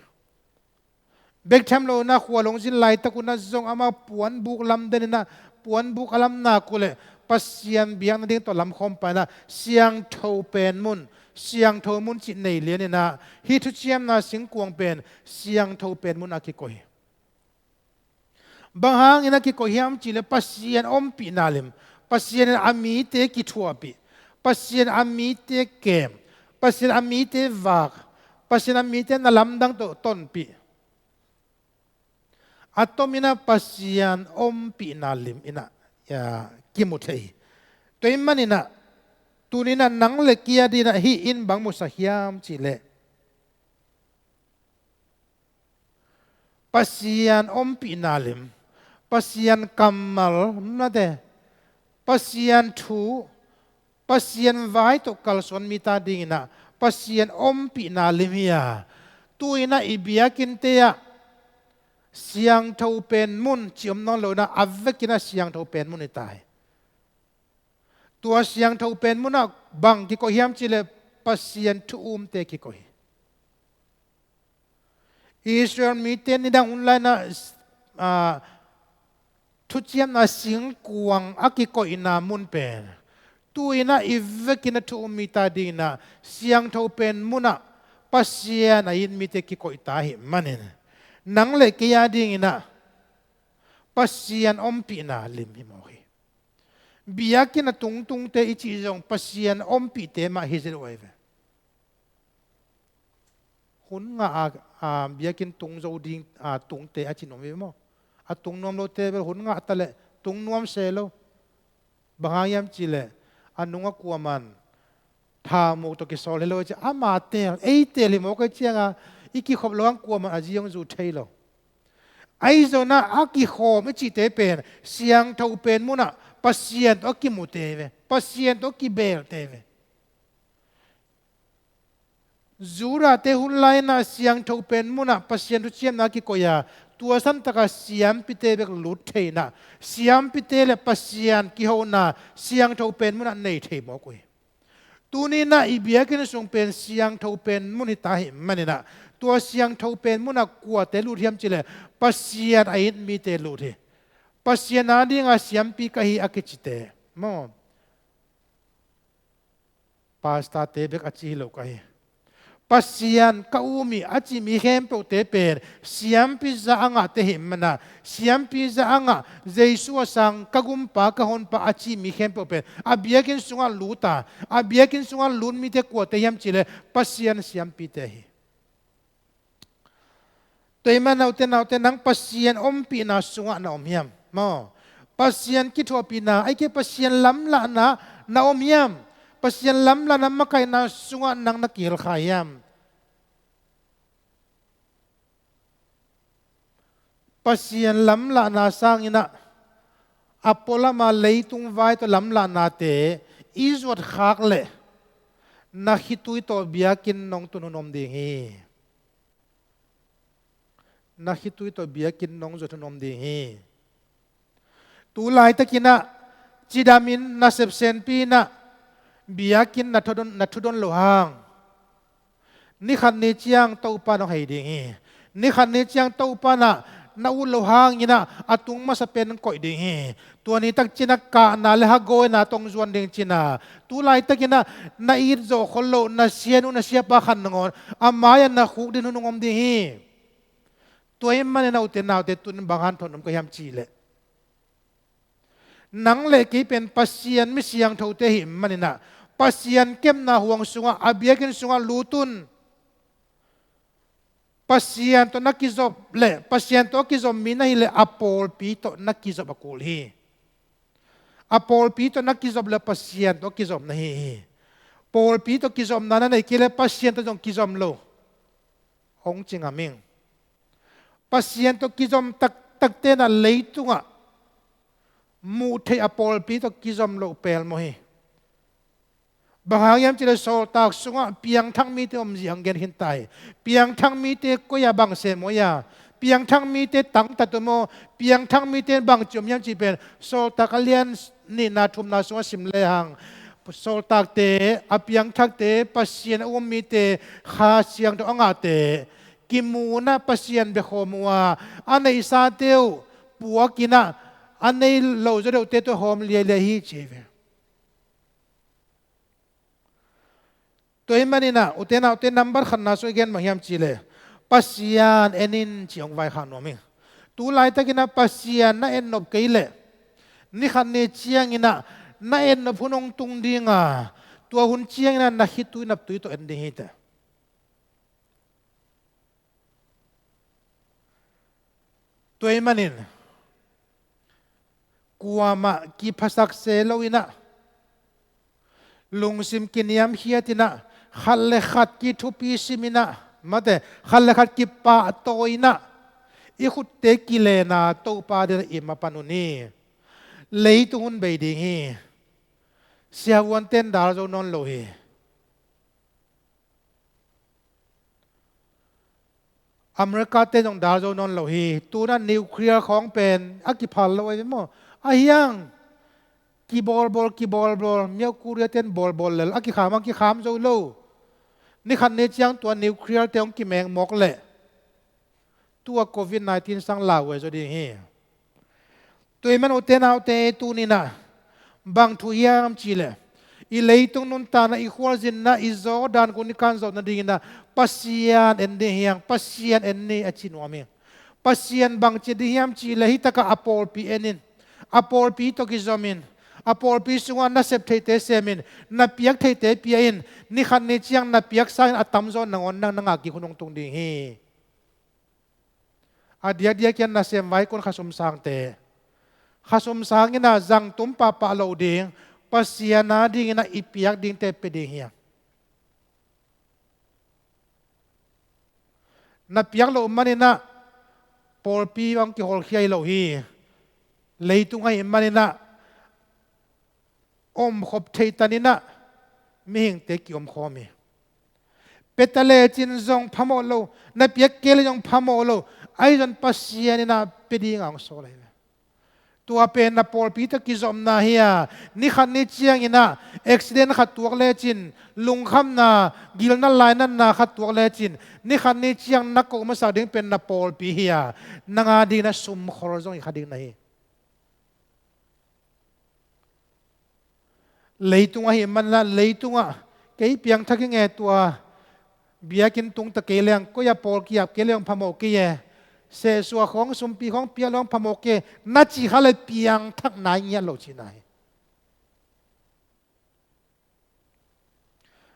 Bek tham lo in ah khual hong zin laitak un ah zong amau puanbuk lamden in ah, puanbuk a lamnak uh leh Pasian biak nading tawh lamkhawm pah in ah siangtho pen mun, siangtho mun cih nei lian in ah hih thuciamna singkuang pen siangtho pen mun a kikoih hi. Bang hangin a kikoih hiam cih leh Pasian ompihna lim, Pasian in a mite kithuahpih, Pasian a mite kem, Pasian a mite vak, Pasian a mite na lamdang tawh tonpih. A tomin ah Pasian ompihna lim in ah, ya, kimu thei hi. Tua ahih manin ah tuni-in ah nang le kei a dingin ah hih in bang musak hiam cih leh, Pasian ompihna lim, Pasian kammal, mate, Pasian thu, Pasian vai tawh kalsuan mite a dingin ah Pasian ompihna lim hi a, tu-in ah i biakinnte ah siangtho pen mun cih om nawn lo in ah a vekin ah siangtho pen mun hi ta hi. Tua siangtho pen munah bang kikoih hiam cih leh Pasian thu umte kikoih hi. Israel mite nidang hun lai-in ah ah, thuciamna singkuang a kikoihna mun pen, tu-in ah i vekin a thu um mite adingin ah siangtho pen munah Pasian a it mite kikoih ta ahih manin, nang le kei adingin ah Pasian ompihna lim hi mawk hi. Biakinn a tungtungte i cih zong Pasian ompihte mah hi zel uh ahi ve. Hun ngah a, a, biakinn tung zo ding, a, tungte a ci nuam hi maw? A tung nuam lote bel hun ngah ta leh tung nuam se lo. Bang hang hiam cih leh a nungah kuaman thamuk tawh kisawl hi lo a ci, ama teel, ei teel hi mawk a, ciangin i kikhop lo hang kuaman a zi hong zu thei lo. Ahi zongin ah a kikhawm i cihte pen siangtho pen munah Pasian tawh a kimute ve, Pasian tawh a kibelte ve. Judahte hun lai-in ah siangtho pen munah Pasian thuciamna a kikoih a, tua santakah siampite bek lut thei-in ah, siampite le Pasian kihona siangtho pen munah nei thei mawk uh hi. Tuni-in ah i biakinn sung pen siangtho pen mun hi ta ahih manin ah, tua siangtho pen munah kuate lut hiam cih leh Pasian a it mite lut hi. Pasian adingin siampi ka hi a kicite maw? Pastorte bek a ci hi lo ka hi. Pasian ka um hi a ci mi khempeuhte pen siampi za a ngahte ahih manin ah, siampi za a ngah, Jesu a sang ka gumpa, ka honpa a ci mi khempeuh pen a biakinn sungah lut a, a biakinn sungah lut mite kuate hiam cih leh Pasian siampite hi. Tua ahih manin ah ute naute, nang Pasian ompihna sungah na om hiam? Maw? Pasian kithuahpihna, ahih kei leh Pasian lamlahna na om hiam? Pasian lamlahna makaihna sungah nang na kihel kha hiam? Pasian lamlahna sangin ah a pualama leitung vai tawh lamlahnate i zuat khak leh na khitui tawh biakinn nong tun hun om ding hi. Na khitui tawh biakinn nong zuat hun om ding hi. Tu laitakin ah cidamin nasep senpi-in ah biakinn na thudon, na thudon loh hang, ni khat ni ciang Topa nong hei ding hi. Ni khat ni ciang Topa na, na ut loh hangin ah a tung masa pen koih ding hi. Tua ni tak ciangin ah kahna le hagawina tawh hong zuan ding ci-in ah, tu laitakin ah na it zawh khol loh na sianu na siapa khat nangawn a mai-ah na khukdin hun hong om ding hi. Tua ahih manin ah ute naute, tun bang hanthawn om ka hiam cih leh, nang le kei pen Pasian mi siangthote ahih manin ah, Pasian kepna huang sungah, a biakinn sungah lut un. Pasian tawh na kizop leh, Pasian tawh a kizom mi na hih leh a pawlpi tawh na kizop a kul hi. A pawlpi tawh na kizop leh Pasian tawh a kizom na hi hi. Pawlpi tawh kizopna na neih kei leh Pasian tawh zong kizom lo hong ci ngam ing. Pasian tawh kizom taktakte'n ah leitungah muh theih a pawlpi tawh kizom loh pelmawh hi. Bang hang hiam cih leh sawltak sungah piangthak mite om zia hong gen khin ta hi. Piangthak mite koi-ah bang sem uh hiam? Piangthak mite tangtat uh maw? Piangthak mite bangci om hiam cih pen Sawltak a lian nihna thumna sungah sim lehang, sawltakte, a piangthakte, Pasian a um mite Kha Siangtho a ngahte kimu-in ah Pasian bia khawm uh a, a neihsate uh puak-in ah a nei lo zaw deuhte tawh hawm liailiai hi ci hi ve. Tua ahih manin ah ute naute, nambat khatna sung i gen bang hiam cih leh Pasian en in ci hong vaikhak nuam ing. Tu laitakin ah Pasian na en nop kei leh, ni khat ni ciangin ah na en nop hun hong tung ding a, tua hun ciangin ah na khitui na tui tawh en ding hi teh. Tua ahih manin kuamah kiphasak se lo-in ah, lungsim kiniamkhiat-in ah, khat le khat kithupi sim-in ah, mate, khat le khat kipahtawi-in ah, i khutte kilen a, Topa adingin i mapan un hi. Leitung hun bei ding hi. Siavuante'n dal zo nawn lo hi. Americate zong dal zo nawn lo hi. Tu-in ah nuclear khawng pen a kiphal lo ahi ve maw? Ahi hang kibawlbawl, kibawlbawl, North Korea-te'n bawlbawl lel a kikham hang kikham zo lo. Ni khat ni ciang tua nuclear-te hong kimeng mawk leh Tua covid nineteen sang lauhuai zaw ding hi. Tua ahih man ute naute, tuni-in ah bang thu hiam cih leh, i leitung nuntakna, i khualzinna, i zawhdan gun i kan zawh nadingin ah Pasian en ding hi hang. Pasian en ni a ci nuam hi. Pasian bang ci ding hiam cih leh, hih takah a pawlpi en in, a pawlpi tawh kizom in, a pawlpi sungah na sep theite sem in, na piak theite pia in, ni khat ni ciang na piak sangin a tamzaw nangawn nang na ngak kik hun hong tung ding hi. A diakdiak in ah nasem vaikun khasum sangte, khasum sang in ah zang tum pahpah loh ding, Pasian adingin ah i piak dingte pia ding hi hang. Na piak loh manin ah pawlpi hong kihawlkhia hi lo hi. Leitung ahih manin ah omkhop theih tanin ah mihingte kiomkhawm hi. Pia ta lecin zong phamawh lo, na piak kei leh zong phamawh lo, ahi zongin Pasian in ah pia dingin hong sawl ahi ve. Tua pen na pawlpi tawh kizopna hi a, ni khat ni ciangin ah accident khat tuak lecin, lungkhamna, gilna lainatna khat tuak lecin, ni khat ni ciang na koh masak ding pen na pawlpi hi a, nang adingin ah sumkhol zong hi kha ding na hi. Leitung ahih manin ah, leitungah kei piangthak ing e, tua biakinn tung ta kei leng, koi ah pawl ki-ap kei leng phamawh kei e, sehsuah khawng, sumpi khawng piak leng phamawh kei e, na cih kha leh piangthak nai ngiat lo cihna hi.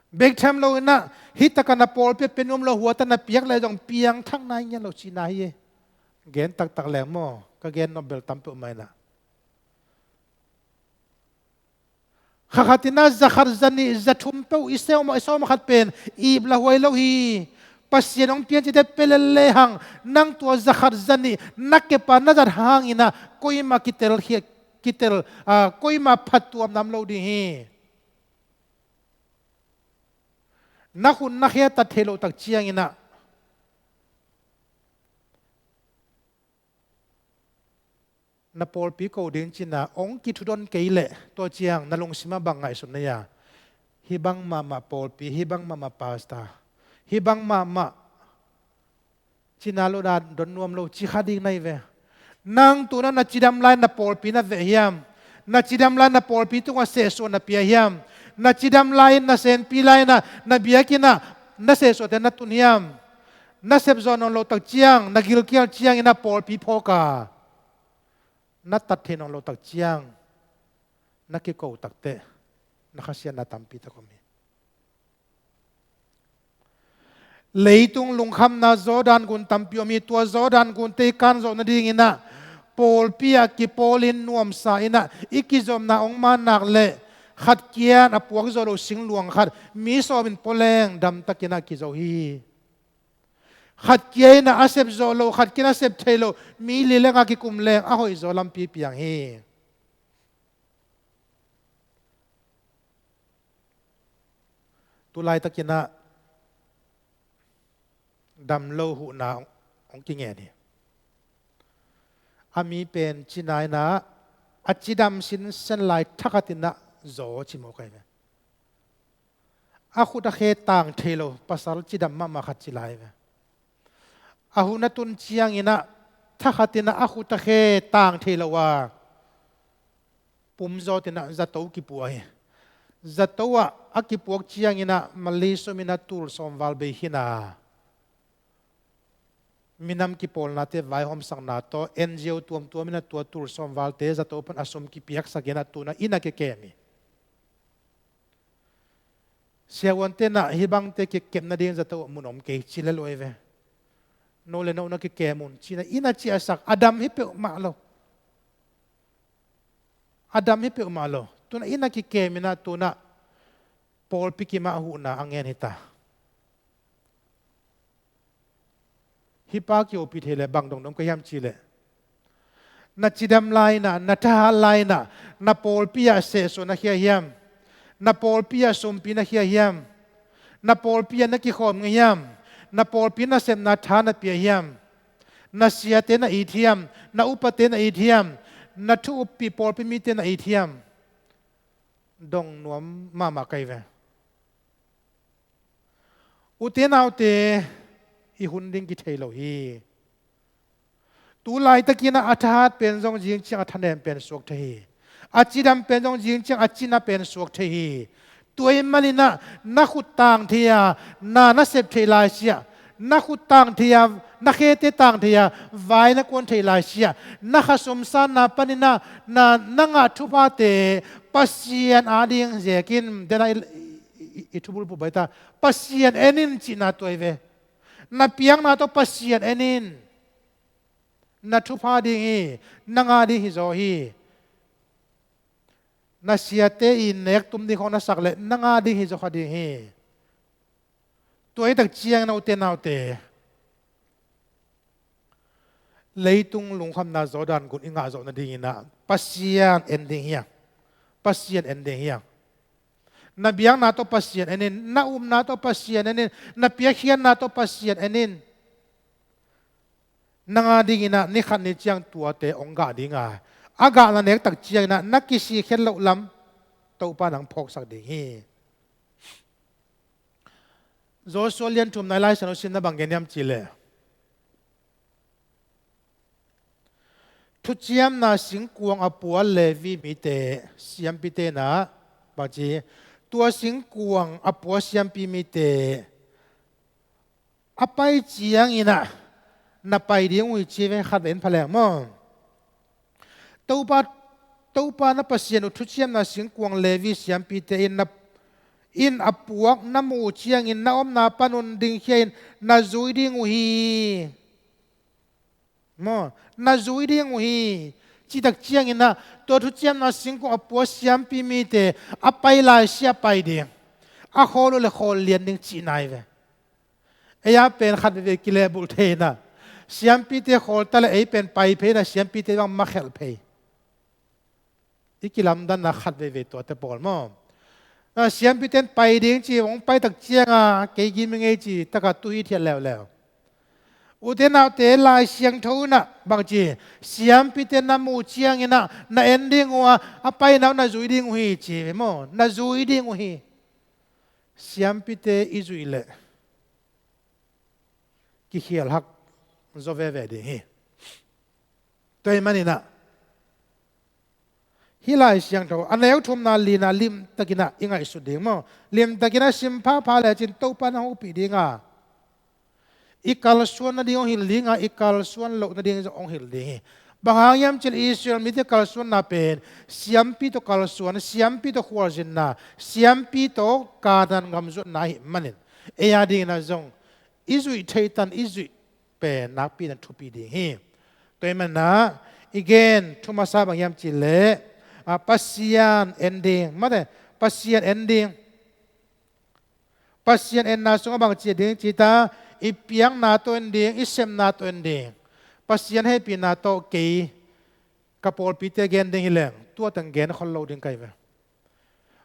Bek tham loin ah, hih takah na pawlpi ah pia nuam lo, hua tak na piak leh zong piangthak nai ngiat lo cihna hi. Gen taktak leng maw, ka gen nop bel tam peuhmah in ah. Kha khat in ah za khat, za nih, za thum peuh i sawm, i sawm khat pen ip lah huai lo hi. Pasian hong piancihte pia lel lehang, nang tua za khat, za nih na kep a na zat hangin ah koimah kitel khia, kitel, ah, koimah phattuamna om lo ding hi. Na khut na khe tat theih loh tak ciangin ah, na pawlpi ko ding ci-in ah hong kithudon kei leh, tua ciang na lungsim ah bang ngaihsun na hia? Hih bang mahmah pawlpi, hih bang mahmah pastor, hih bang mahmah cina lo dan don nuam lo ci kha ding na hi ve. Nang tu-in ah na cidam lai-in na pawlpi na veh hiam? Na cidam lai-in na pawlpi tungah sehsuah na pia hiam? Na cidam lai-in, na senpi lai-in ah, na biakinn ah na sehsuahte na tun hiam? Na sep zawh nawn loh tak ciang, na gilkial ciangin ah pawlpi phawk a, na tat theih nawn loh tak ciang, na kiko takteh na khasiatna tampi tak om hi. Leitung lungkhamna zawhdan gun tampi om hi. Tua zawhdan gunte i kan zawh nadingin ah pawlpi ah kipawlin nuamsa in ah i kizopna hong man nak leh, khat kia-in a puak zawh loh singluang khat mi sawmin pua leng damtakin ah kizo hi. Khat kia in ah a sep zawh loh, khat kia in ah a sep theih loh mi li le nga kikum leng a hoihzaw lampi piang hi. Tu laitakin ah damlo huhna hong kingen hi. A mi pen cina in ah a cidam sinsen lai thakhatin ah zaw ci mawk ahi ve. A khut a khe tang thei lo pasal cidam mahmah khat ci lai ve. A hun a tun ciangin ah thakhatin ah a khut a khe tang thei lo a pum zawtin ah zato kipuah hi. Zato ah a kipuak ciangin ah mali sumin ah tul sawmval bei khin a, minam kipawlnate vaihawmsakna tawh N G O tuamtuam in ah tua tul sawmvalte zato pan a sum kipiaksak in ah tu-in ah inn ah kikem hi. Siavuante in ah hih bangte kikepna ding zato mun om kei ci lel uh ahi ve. No le no na kikem un ci-in ah inn ah ciahsak, a dam hi peuhmah lo. A dam hi peuhmah lo. Tu-in ah inn ah kikem in ah tu-in ah pawlpi kim ah huhna a ngen hi ta. Hih pa kihopih theih leh bang dong na om ka hiam cih leh, na cidam lai-in ah, na thahat lai-in ah na pawlpi ah sehsuah na khia hiam? Na pawlpi ah sumpi na khia hiam? Na pawlpi ah na kikhawm ngei hiam? Na pawlpi nasepna tha na pia hiam? Na siate na it hiam? Na upate na it hiam? Na thu uppih pawlpi mite na it hiam? Dong nuam mahmah ka hi ve. Ute naute, i hun ding kithei lo hi. Tu laitakin ah a thahat pen zong zing ciang a thanem pen suak thei hi. A cidam pen zong zing ciang a cina pen suak thei hi. Tua ahih manin ah na khut tang thei a, na na sep theih lai siah, na khut tang thei a, na khete tang thei a, vai na kuan theih lai siah, na khasum sanna panin ah na, na ngah thuphate Pasian ading zekin, den ah i, i, i, i thubulphuh baita, Pasian en in cihna tua hi ve. Na piakna tawh Pasian en in. Na thupha ding hi, nang ading hi zaw hi. Na siate in nek tum ding khawng na sak leh nang ading hi zaw kha ding hi. Tua hi tak ciangin a ute naute, leitung lungkhamna Jordan gun i ngah zawh nadingin ah Pasian en ding hi a. Pasian en ding hi a. Na biakna tawh Pasian en in, na upna tawh Pasian en in, na piakkhiatna tawh Pasian en in. Nang adingin ah ni khat ni ciang tuate hong gah ding a, a gah na nek tak ciangin ah na kisik het loh lam Topa nang phawksak ding hi. Joshua lian thumna i Lai Siangtho simna bang gen hiam cih leh, thuciamna singkuang a pua Levi mite, siampite in ah, bangci, tua singkuang a pua siampi mite a pai ciangin ah na pai ding uh hi ci ve, khatvei en pha leng maw. Topa, Topa na Pasian uh thuciamna singkuang Levi siampite in na, in a puak na muh uh ciangin na omna pan un dingkhia in na zui ding uh hi. Maw, na zui ding uh hi. Cih tak ciangin ah tua thuciamna singkuang a pua siampi mite a pai lai siah pai ding, a khawl uh leh khawl lian ding cihna hi ve. Ei a pen khat veivei kilehbulh thei in ah, siampite khawl ta leh ei pen pai phei in ah, siampite bang makhelh phei. I kilamdanna khat veivei tuate pawl maw. A, siampite in pai ding ci, hong pai tak ciang a, kei gim hi ing ei ci tak a tu hithiat leuleu. Ute naute, Lai Siangtho in ah bangci, siampite na muh ciangin ah na en ding uh a, a paina uh na zui ding uh hi ci ve maw. Na zui ding uh hi. Siampite i zuih leh kikhial hak zaw veve ding hi. Tua ahih manin ah hih Lai Siangtho a neu thumna lina limtakin ah i ngaihsut ding maw. Limtakin ah sim phapha lecin Topa in hong hopih ding a, i kalsuan nading hong hilh ding a, i kalsuan loh nading zong hong hilh ding hi. Bang hang hiam cih leh Israel mite kalsuanna pen siampi tawh kalsuan, siampi tawh khualzinna, siampi tawh Kanaan gam zuatna ahih manin, ei adingin ah zong i zuih theih tan i zuih pen nakpi in ah thupi ding hi. Tua ahih manin ah i gen thu masa bang hiam cih leh, a, Pasian en ding, mate, Pasian en ding. Pasian enna sungah bang ci ding cih ta, i piakna tawh en ding, i sepna tawh en ding. Pasian hehpihna tawh kei ka pawlpite gen ding hi leng, tua teng gen khol lo ding ka hi ve.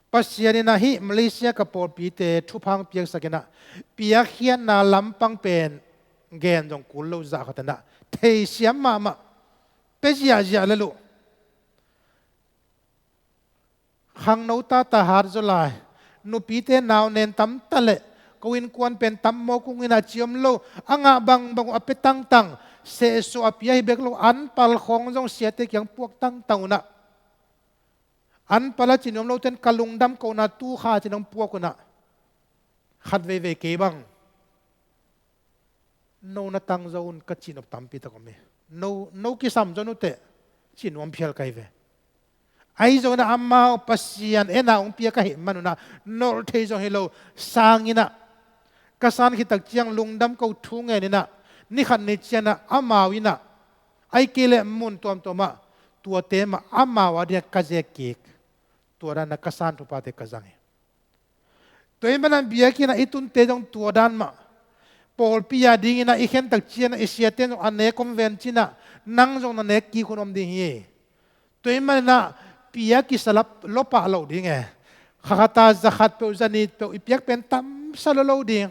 Pasian in ah hih Malaysia ka pawlpite thupha hong piaksak in ah, piakkhiatna lampang pen gen zong kul lo zah khat in ah, theisiam mahmah, pia ziahziah lel uh. Khangno tata hat zaw lai, nupite nau nen tam ta leh, ko innkuan pen tam mawk ung in ah, ci om lo, a ngah bangbang uh a pia tangtang, sehsuah a pia hi bek lo, an pal khawng zong siate kiang puak tangtang un ah, an pal a ci nuam lote in ka lungdam kohna tu kha ci-in hong puak un ah, khat veivei kei bang, no na tang zo un ka cihnop tampi tak om hi. No, no kisam zo un uh teh, cih nuam phial ka hi ve. Ahi zongin ah amau Pasian en a hong piak ahih man un ah, nolh thei zong hi lo, sang in ah, ka san khit tak ciang lungdam ko thu ngen in ah, ni khat ni ciang ah amau in ah, ahih kei leh mun tuamtuam ah, tuate mah amau a ding ah ka zek kik, tua dan ah ka san thuphate ka zang hi. Tua ahih manin biakinn ah i tunte zong tua dan mah, pawlpi a dingin ah i khen tak ciang ah i siate zong a nek om ven ci-in ah, nang zong na nek kik hun om ding hi. Tua ahih manin ah pia kisa lawpah loh ding e. Kha khat a za khat peuh, za nih peuh i piak pen tamsa lo lo ding.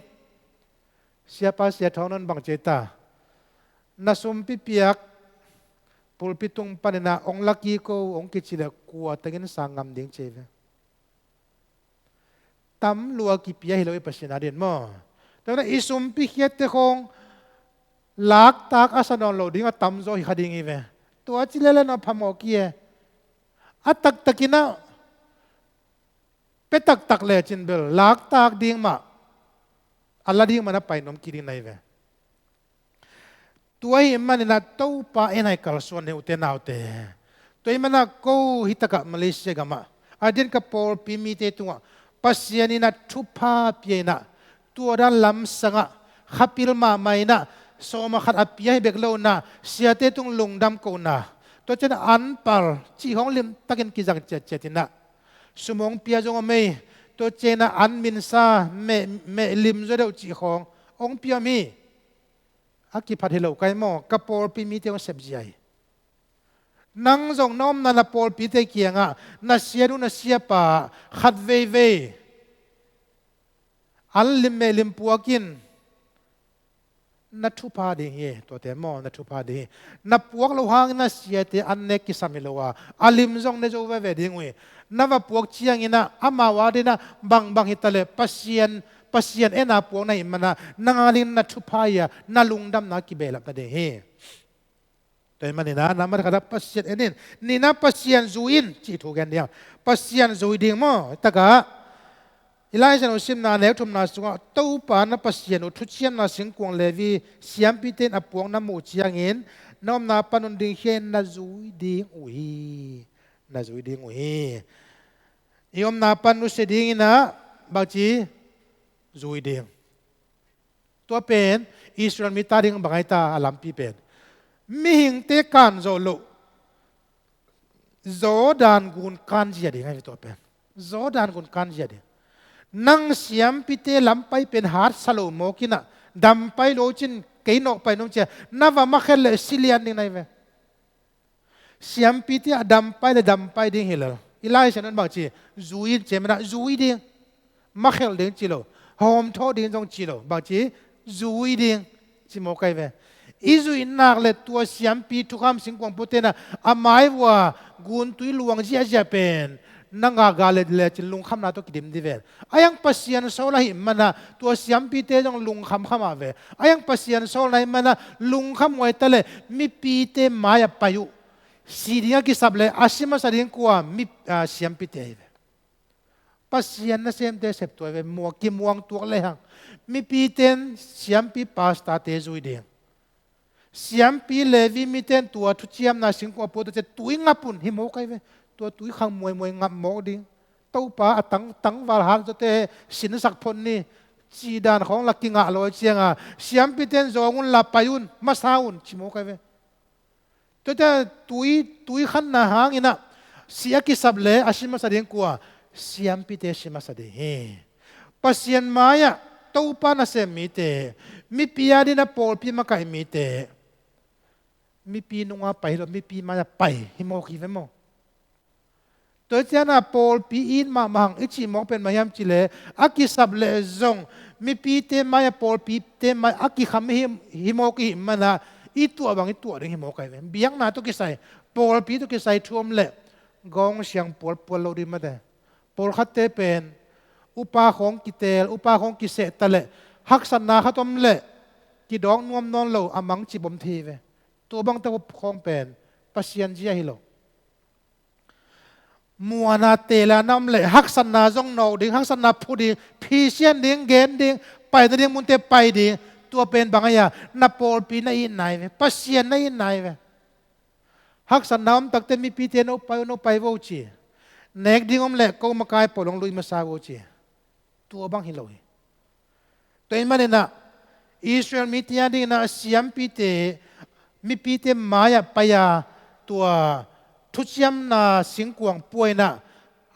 Siapa Sia Thawng Nawn bang ci ta, na sumpi piak pulpit tung panin ah hong la kik o hong kici leh kua tengin sang ngam ding ci hi ve. Tam lua kipia hi lo hi Pasian adingin maw. Tua ahih manin i sumpi khiatte khawng laktak a sa nawn lo ding a tamzaw hi kha ding hi ve. Tua ci lele naw phamawh ki e. A taktakin ah pia taktak lecin bel laktak ding mah, a la ding mah na pai nuam kik ding na hi ve. Tua ahih manin ah Topa en a i kalsuan hi ute naute. Tua ahih manin ah ko hi takah Malaysia gamah a dian ka pawlpi mite tungah Pasian in ah thupha pia in ah, tua dan lamsangah khapil mahmah in ah sawm ah khat a pia hi bek lo in ah siate tung lungdam kohna, tua ciang an pal cih khawng limtakin kizang ciatciat in ah sum hong pia zong om ei. Tua ciang in ah an minsa meh, meh lim zaw deuh cih khawng hong pia om hi. A kiphat hi lo kai maw, ka pawlpi mite hong sepzia hi. Nang zong na omna na pawlpite kiangah na sianu na siapa khat veivei an lim meh lim puak in, na thupha ding hi. Tuate maw, na thupha ding hi. Na puak loh hangin na siate an nek kisam hi lo a, a lim zong ne zo veve ding uh hi. Na va puak ciangin ah amau a dingin ah bangbang hi taleh Pasian, Pasian en a puak na hih manin ah nang a dingin na thupha hi a, na lungdamna kibehlap nading hi. Tua ahih manin ah na mat khat ah Pasian en in, nih in ah Pasian zui in cih thu gen ding. Pasian zui ding maw? Takah i Lai Siangtho simna neu thumna sungah Topa na Pasian uh thuciamna singkuang Levi siampite in a puak na muh ciangin na omna pan un dingkhia in na zui ding uh hi. Na zui ding uh hi. I omna pan nusia dingin ah bangci zui ding. Tua pen Israel mite ading bang ahi ta, a lampi pen mihingte kan zawh loh Jordan gun kan zia ding ahi ve. Tua pen Jordan gun kan zia ding. Nang siampite lampai pen hatsa lo mawk in ah, dampai lo cin kei nawk pai nung cia, na va makhelh leh si lian ding na hi ve. Siampite ah dampai le dampai ding hi lo. I Lai Siangtho in bangci, zui in ci manin ah zui ding, makhelh ding ci lo, hawmthawh ding zong ci lo. Bangci, zui ding ci mawk ahi ve. I zuih nak le tua siampi thukham singkuang puakte in ah a mai vua guntui luang ziahziah pen na ngakngak le lecin lungkhamna tawh kidim ding ven. A iang Pasian sawl ahih manin ah tua siampite zong lungkhamkham a ve. A iang Pasian sawl na ahih manin ah lungkham uh ahi taleh mipite mai-ah pai uh. Si ding a kisap leh a si masa ding kua? Mi, a, siampite ahi ve. Pasian nasemte septuai ve, muang, kimuang tuak lehang. Mipite in siampi pastorte zui ding. Siampi Levi mite in tua thuciamna singkuang a puakte tui ngap un hi mawk ahi ve. Tua tui khang muaimuai ngap mawk ding. Topa, a tang, tangval hat zawte sinsak phot ni, cih dan khawng la kingah lo ciangin siampite in zawng un la, pai un, masa un ci mawk ahi ve. Tuate tui, tui khanna hangin ah si a kisap leh a si masa ding kua? Siampite si masa ding hi. Pasian mai-ah Topa nasem mite, mipi a dingin ah pawlpi makaih mite, mipi nunga pai hi lo, mipi mai-ah pai hi mawk hi ve maw? Tua ciangin ah pawlpi it mahmah hang i cih mawk pen bang hiam cih leh a kisap leh zong mipite mai-ah pawlpite mai a kikham hi, hi mawk i hih manin ah i tuah bang i tuah ding hi mawk ahi ve. Biakna tawh kisai, pawlpi tawh kisai thu om leh gawng siang pualpual lo ding mate. Pawlkhatte pen upa khawng kiteel, upa khawng kiseh taleh haksatna khat om leh kidawk nuam nawn lo, a mangcip om thei hi ve. Tua bangte khawng pen Pasian zia hi lo. Muanna teel a na om leh haksatna zong nawk ding, haksatna phu ding, phisian ding, gen ding, pai nading munte pai ding. Tua pen bang ahi a? Na pawlpi na itna ahi ve, Pasian na itna ahi ve. Haksatna om takte mipite, no pai, no pai vo ci. Nek ding om leh ko makai pawl hong lui masa vo ci. Tua bang hi lo hi. Tua ahih manin ah Israel mite a dingin ah siampite, mipite mai-ah pai a, tua thuciamna singkuang pua in ah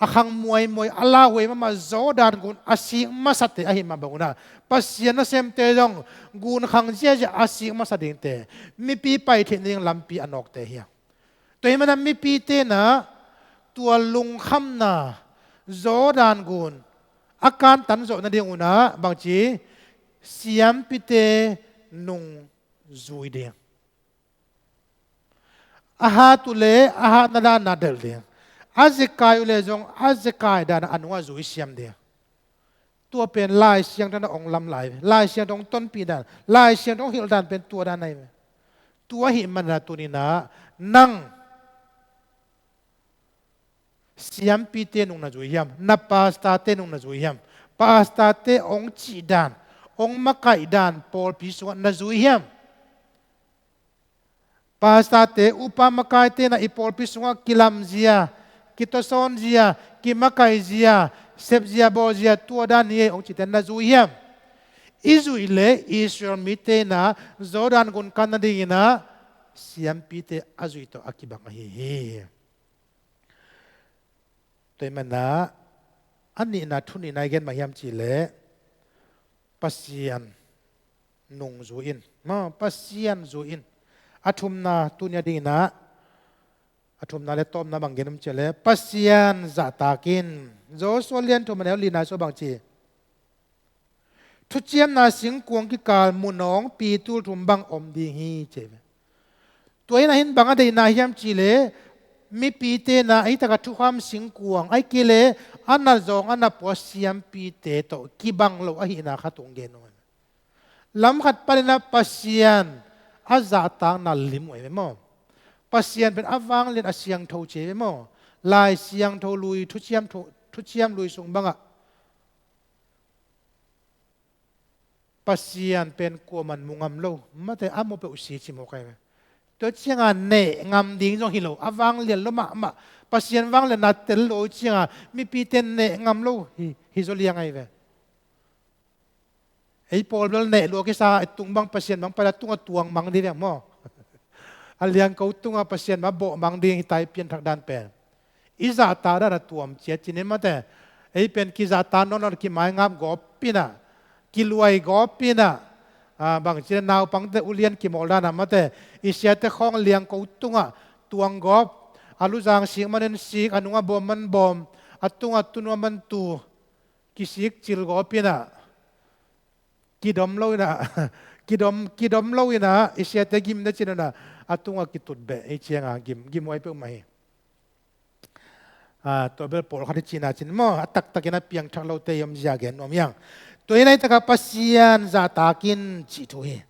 a khang muaimuai, a lauhuai mahmah Jordan gun a sik masate ahih mah bangun ah Pasian nasemte zong gun khang ziahziah a sik masa dingte, mipi pai theih nading lampi a nawkte hi a. Tua ahih manin ah mipite in ah tua lungkhamna Jordan gun a kantan zawh nadingun ah bangci, siampite nung zui ding. A hat uh leh a hatna dan ah delh ding. A zekai uh leh zong a zekai dan ah a nungah zui siam ding. Tua pen Lai Siangtho in a hong lam lai ve. Lai Siangtho hong tonpih dan, Lai Siangtho hong hilh dan pen tua dan ahi ve. Tua ahih manin ah tuni-in ah nang siampite nung na zui hiam? Na pastorte nung na zui hiam? Pastorte hong cih dan, hong makaih dan pawlpi sungah na zui hiam? Pastorte, upa makaite in ah i pawlpi sungah kilamzia, kitawsawnzia, kimakaihzia, sepzia, bawlzia, tua dan hi ei hong cihte na zui hiam? I zuih leh Israel mite in ah Jordan gun kan nadingin ah siampite a zuih tawh a kibang ahi hi. Tua ahih manin ah a nihna, thu nihna i gen bang hiam cih leh Pasian nung zui in. Maw, Pasian zui in. A thumna, tuni a dingin ah a thumna leh tawpna bang gen hiam cih leh Pasian zahtak in. Joshua lian thum a neu lina sung bang ci? Thuciamna singkuang kikal munawngpi tulthum bang om ding hi, ci hi ve. Tua in ah hih bang a deihna hiam cih leh mipite in ah ei takah thukham singkuang, ahih kei leh a na zawng a na pua siampite tawh kibang lo ahihna khat hong gen nuam hi. Lam khat panin ah Pasian a zahtakna lim uh ahi ve maw. Pasian pen a vanglian, a siangtho ci hi ve maw. Lai Siangtho lui, thuciam, thu, thuciam lui sung bangah Pasian pen kuaman mu ngam lo, mate, a mu peuh si ci mawk ahi ve. Tua ciangah neh ngam ding zong hi lo, a vanglian lua mahmah. Pasian vanglianna tel lo ciangah mipite neh ngam lo hi, hi zaw liang ahi ve. Ei pawl bel neh lua kisa, a tung bang Pasian bang pai a tungah tuang mang ding veng maw. A liangko tungah Pasian bang bawh mang ding hi ta, i pianthak dan pen. I zahtak dan a tuam ciat ci ni mate. Ei pen kizahtak nawn lo, kimaingap gawp in ah, kiluai gawp in ah, ah, bangci naupangte ulian kimawl dan a mate. I siate khawng liangko tungah tuang gawp, a luzang sik manin sik, a nungah bawm man bawm, a tungah tu nua man tu, kisik cil gawp in ah, kidom lo in ah, kidom, kidom lo in ah, i siate gim ding ci-in ah, a tungah kitut beh, ei ciangah gim, gimhuai peuhmah hi. Ah, tua bel pawlkhat i cihna cin maw, a taktakin a piangthak lote i omzia gen nuam hi hang. Tua in ah ei takah Pasian zahtak in cih thu hi.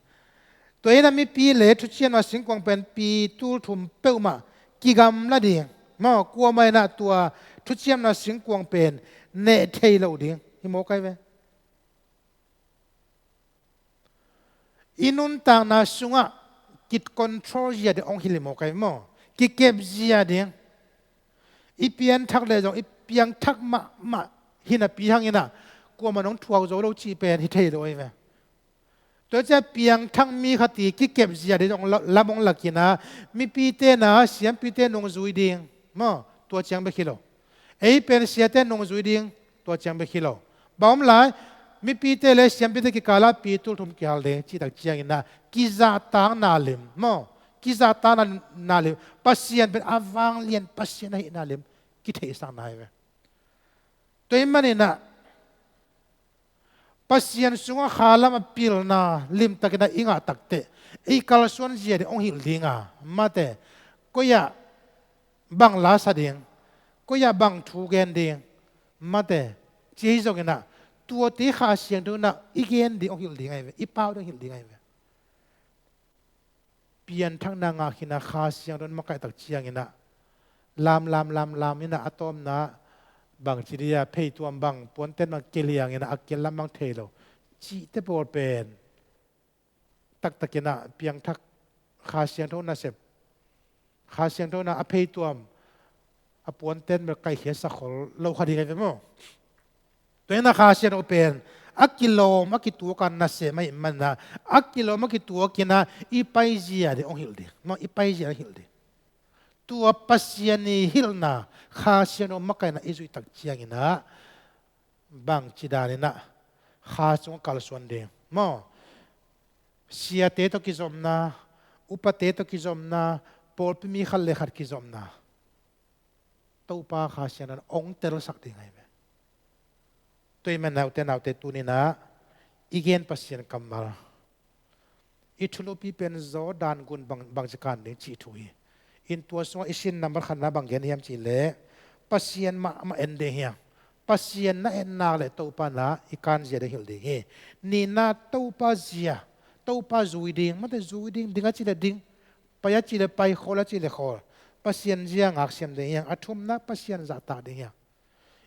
Tua in ah mipi leh thuciamna singkuang pen pi tulthum peuhmah kigamla ding. Maw, kuamah in ah tua thuciamna singkuang pen neh thei lo ding hi mawk ahi ve. I nuntakna sungah kicontrol zia ding hong hilh hi mawk ahi ve maw. Kikep zia ding. I pianthak leh zong i piangthak mahmah hi napi hangin ah kuaman hong thuak zo lo cih pen hi thei lo ahi ve. Tua ciang piangthak mi khat i kikep zia ding zong la-, lam hong lak in ah, mipite in ah siampite nung zui ding. Maw, tua ciang bek hi lo. Ei pen siate nung zui ding, tua ciang bek hi lo. Bang om lai, mipite leh siampite kikal ah pi tulthum kihal ding cih tak ciangin ah kizahtakna lim. Maw, kizahtakna, na lim. Pasian pen a vanglian Pasian ahihna lim kitheihsakna hi ve. Tua ahih manin ah Pasian sungah kha lam a pilna limtakin ah i ngah takteh, ei kalsuan zia ding hong hilh ding a, mate, koi ah bang la sa ding, koi ah bang thu gen ding, mate, ci hi zongin ah, tuate Kha Siangtho in ah i gen ding hong hilh ding ahi ve, i pau ding hong hilh ding ahi ve. Pianthakna ngah khin a, Kha Siangtho in makaih tak ciangin ah, lam, lam, lam, lam in ah, a tawpna bangci dia, pheituam bang, puanten bang kiliangin ah, a kilam bang thei lo cihte pawl pen taktakin ah piangthak, Kha Siangtho nasep, Kha Siangtho in ah a pheituam, a puanten bel kaikhia sakhol lo kha ding ahi ve maw. Tua in ah Kha Siangtho pen a kilawm, a kituak a nasem ahih manin ah, a kilawm, a kituak in ah i paizia ding hong hilh ding. Maw, i paizia ding hong hilh ding. Tua Pasian i hilhna, Kha Siangtho makaihna i zuih tak ciangin ah, bangci danin ah Kha sungah kalsuan ding. Maw, siate tawh kizopna, upate tawh kizopna, pawlpi mi khat leh khat kizopna, Topa Kha Siangtho in hong telsak ding ahi ve. Tua ahih manin ah ute naute, tuni-in ah i gen Pasian kammal, i thulupi pen Jordan gun bang, bangci kan ding cih thu hi. In tua sungah i sin nambat khatna bang gen hiam cih leh, Pasian mahmah en ding hi hang. Pasian na etnak le Topa na i kanzia ding hilh ding hi. Nihna Topa zia, Topa zui ding, mate zui ding, ding a ci le ding, pai a ci le pai, khawl a ci le khawl. Pasian zia ngaksiam ding hiang. A thumna Pasian zahtak ding hiang.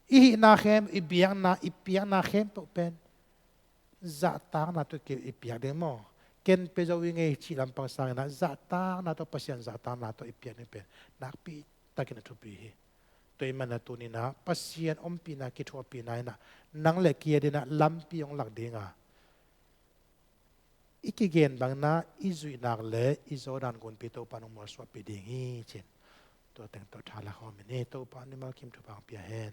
I hihna khem, i biakna, i piakna khempeuh pen zahtakna tawh ki i piak ding maw? Ken pia zo i ngei cih lampang sangin ah zahtakna tawh, Pasian zahtakna tawh i piak ding pen nakpi takin a thupi hi. Tua ahih manin ah tuni-in ah Pasian ompihna kithuahpihna in ah nang le kei adingin ah lampi hong lak ding a, i kigen bangin ah i zuih nak le i zawhdan gunpi Topa in hong mualsuahpih ding hi ci-in tua teng tawh tha la khawm in hi. Topa in mimal kim thupha hong pia hen.